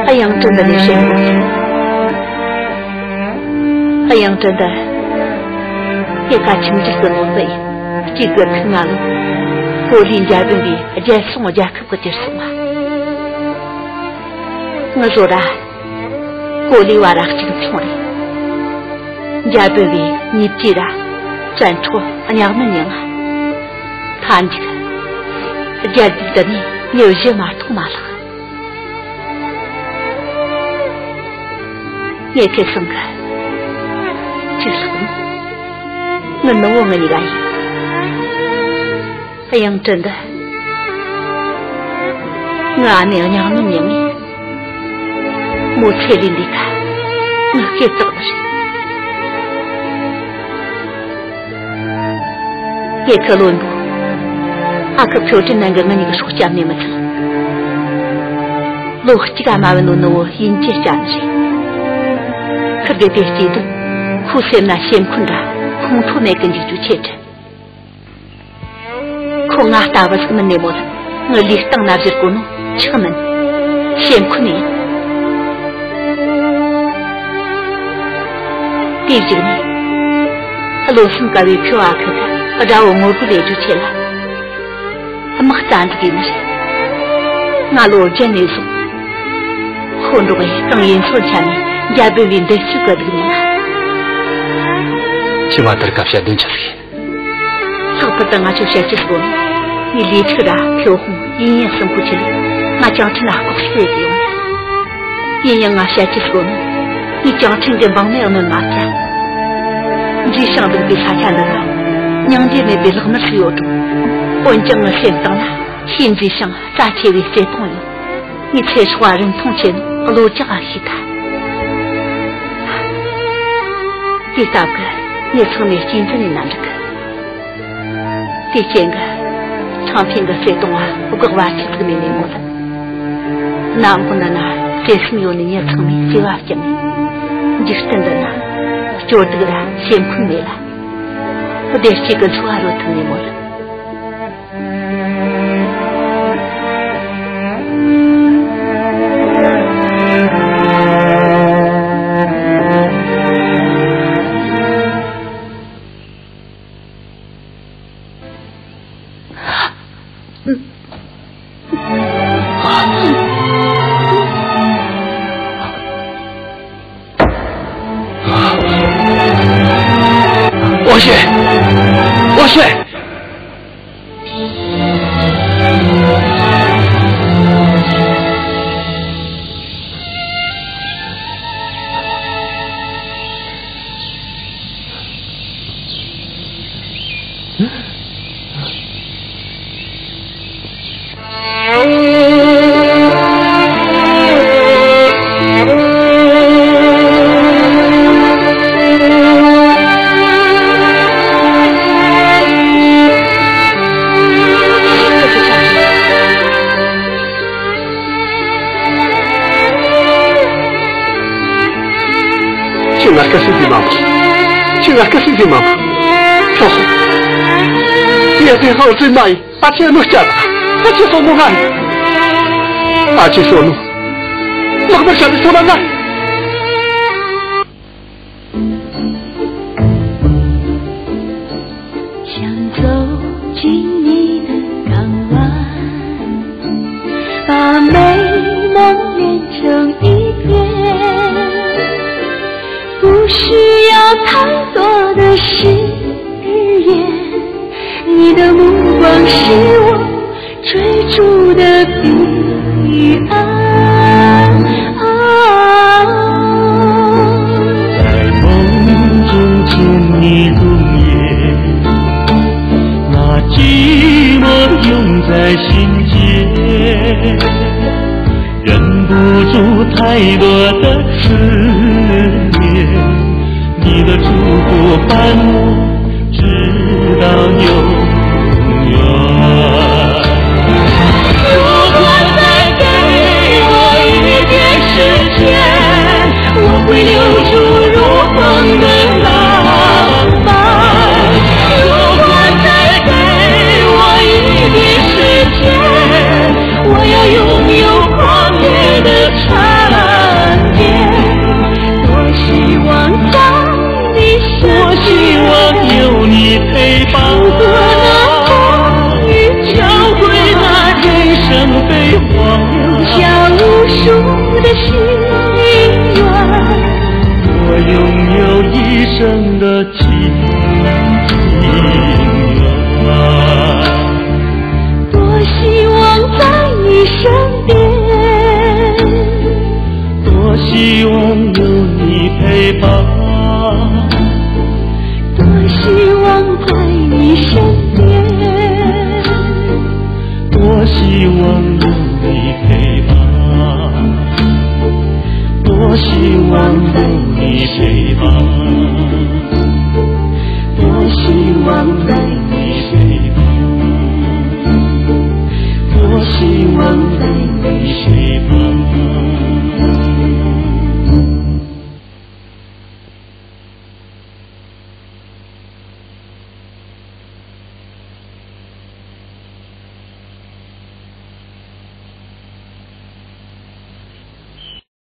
ཨ། ཡང་ཀྲིན་ འདི་ནས་བཤད་དགོས་ཀྱི། དབྱངས་ཅན་ད། ཁྱེད་ཀ་ཁྱིམ་རྒྱུད་དུ་ལོག་པ་ཡིན། གཅིག་གི་ཐུག་ང་ལོ། གོ་ལའི་འཇར་པན་པའི་རྒྱལ་སྲུང་རྒྱལ་ཁབ་ཀྱི་དེར་སོང་བ། ངི་བཟོ་ར། གོ་ལའི་བར་ར་གཅིག་མཚུངས་རེད། འཇར་པན་པའི་ཉེས་ཅིག་ར། བཙན་འཕྲོག་གཉའ་གནོན་མྱངས། མཐའ་མཇུག་རྒྱལ་རྒྱུད་དུ་ནས་མྱི་བཞི་མ་གཏོགས་མ་ལྷག་ངས་ཁེ་སང་གི་ཅིག་ལྷག་ནི། ངི་ནུ་བོ་ངི་གཉིས་ཀ་ཡིན། དབྱངས་ཅན་ད། ངི་ཨ་ནེ་གཉའ་གནོན་མྱངས་ངས། མོ་ཚེ་ལས་འདས་ཁ། ངི་སྐེ་བཏགས་ནི་རེད། ངེད་ཀྱི་བློན་པོ། ཨ་ཁུ་ཕྱོགས་སྒྲིལ་ནན་གྱིས་ང་གཉིས་ཀྱི་སྲོག་བསྐྱབས་ནས་མི་ཚད། ལོ་གཅིག་ག་མ་བུད་ནོ་ནུ་བོ་དབྱིན་ཇིར་བསྐྱབས་ནི་རེད། ཁུར་གེ་དེ་སྐྱེས་དུས་ཁོའི་སེམས་ན་སེམས་ཁུར་འདྲ་ཁོང་ཁྲོ་མེད་གི་འཇུག་རྒྱུ་ཆེ་དྲན། ཁོ་ང་ལྟ་བུ་ཟིག་མིན་ནས་མོད། ངི་ལུས་སྟེང་ན་བཞུར་གོ་ནོ་ཆག་མིན། སེམས་ཁུར་ནི་ཡིན། དེའི་གཞུག་ནས། བློ་སེམས་དཀར་བའི་ཕྱོགས་ཨ་ཁུ་གིས་དགྲ་བོ་ངོ་རྒོལ་ལས་རྒྱུ་ཆེད་ལ། དམག་རྩ་འཛུགས་ཡིན་ནི་རེད། ང་ལོ་བརྒྱད་ནས་བཟུང་། ཁོ་འབྲོག་པའི་གངས་ཡུན་སོན་ཆ་ནས་འཇར་པན་པའི་མདུན་སྐྱོད་གི་སྡུག་བསྔལ། ཁྱེད་མ་དར་སྐབས་བཤད་དོན་ཆི་ཟིག་ཡིན། ལྷག་པར་དུ་ང་ཚོ་བཤད་རྒྱུ་ཟིག་ནི། ངའི་ལས་ཕྲུག་ར་ཕུ་ཧོང་ཡིན་ཡིན་གསུམ་པོ་ཆེ་ནས་ང་ཅང་ཁྲིན་ལ་ལྐོག་གསོད་ཡོང་། ཡིན་ཡང་ང་བཤད་རྒྱུ་ཟིག་ནི། ངས་ཅང་ཁྲིན་གི་འབངས་མི་གནོད་མ་བྱ། མཛེས་ཤིང་སྡུག་པའི་ས་ཆ་འདི་ན། སྙིང་རྗེ་མེད་པའི་ལག་དམར་ཞིག་ཡོད་རུང་། འོན་ཀྱང་ངའི་སེམས་གཏིང་ན་ཆེས་མཛེས་ཤིང་རྩ་ཆེ་བའི་བརྩེ་དུང་ཡོད། ངའི་ཚེ་སྲོག་རིན་ཐང་ཆེ་ནོ་བློ་ཅིག་ཨ་ཤེས་ཐལ། དེ་སྟབས་ཀྱིས་ངེད་ཚང་མའི་གཅེས་འཛིན་ནས་ན་འགྲིག་གི། དེའི་རྐྱེན་གྱིས། ཁྲང་ཕིང་གི་བརྩེ་དུང་ང་སྒོག་བར་ཆད་ཟིག་མེད་ནས་མོད། གནམ་འོག་འདི་ན་བརྩེ་སེམས་ཡོད་ནི་མྱི་ཚང་མས་བརྩེ་བ་བསྐྱངས་ནས། འཇིག་རྟེན་འདི་ན་སྐྱོ་སྡུག་ར་སེམས་ཁུར་མེད་ལ། བདེ་སྐྱིད་ཀྱི་འཚོ་བ་རོལ་ཐུབ་ནས་མོད། ཨོ་ཤེ། ཨོ་ཤེ། ཁྱེད་ང་སྐད་ཤེས་ཀྱི་མ་མོ། ཁྱེད་ང་སྐད་ཤེས་ཀྱི་མ་མོ། ཁྱོད། ཡ་དེ་ཧང་ཟིན་མ་ཡིན། ཨ་ཅེ་ནུ་སྐྱ། ཨ་ཅེ་སོ་ནུ་ང་། ཨ་ཅེ་སོ་ནུ། ལག་པར་བྱ་དུ་སོ་ན་ང་། 想走进你的港湾，把美梦变成一片，不需要太多的誓言。你的目光是我追逐的彼岸。在梦中听你入眠，那寂寞涌在心间。 忍不住太多的思念，你的祝福伴我直到永远。如果再给我一点时间，我会留住如风的浪漫。如果再给我一点时间， 我要拥有狂野的刹那。希望有你陪伴，交归那人生飞黄。下无数的心愿，我拥有一生的情愿。多希望在你身边，多希望有你陪伴，多希望在你身边，多希望有你陪伴，多希望有你陪伴。多希望在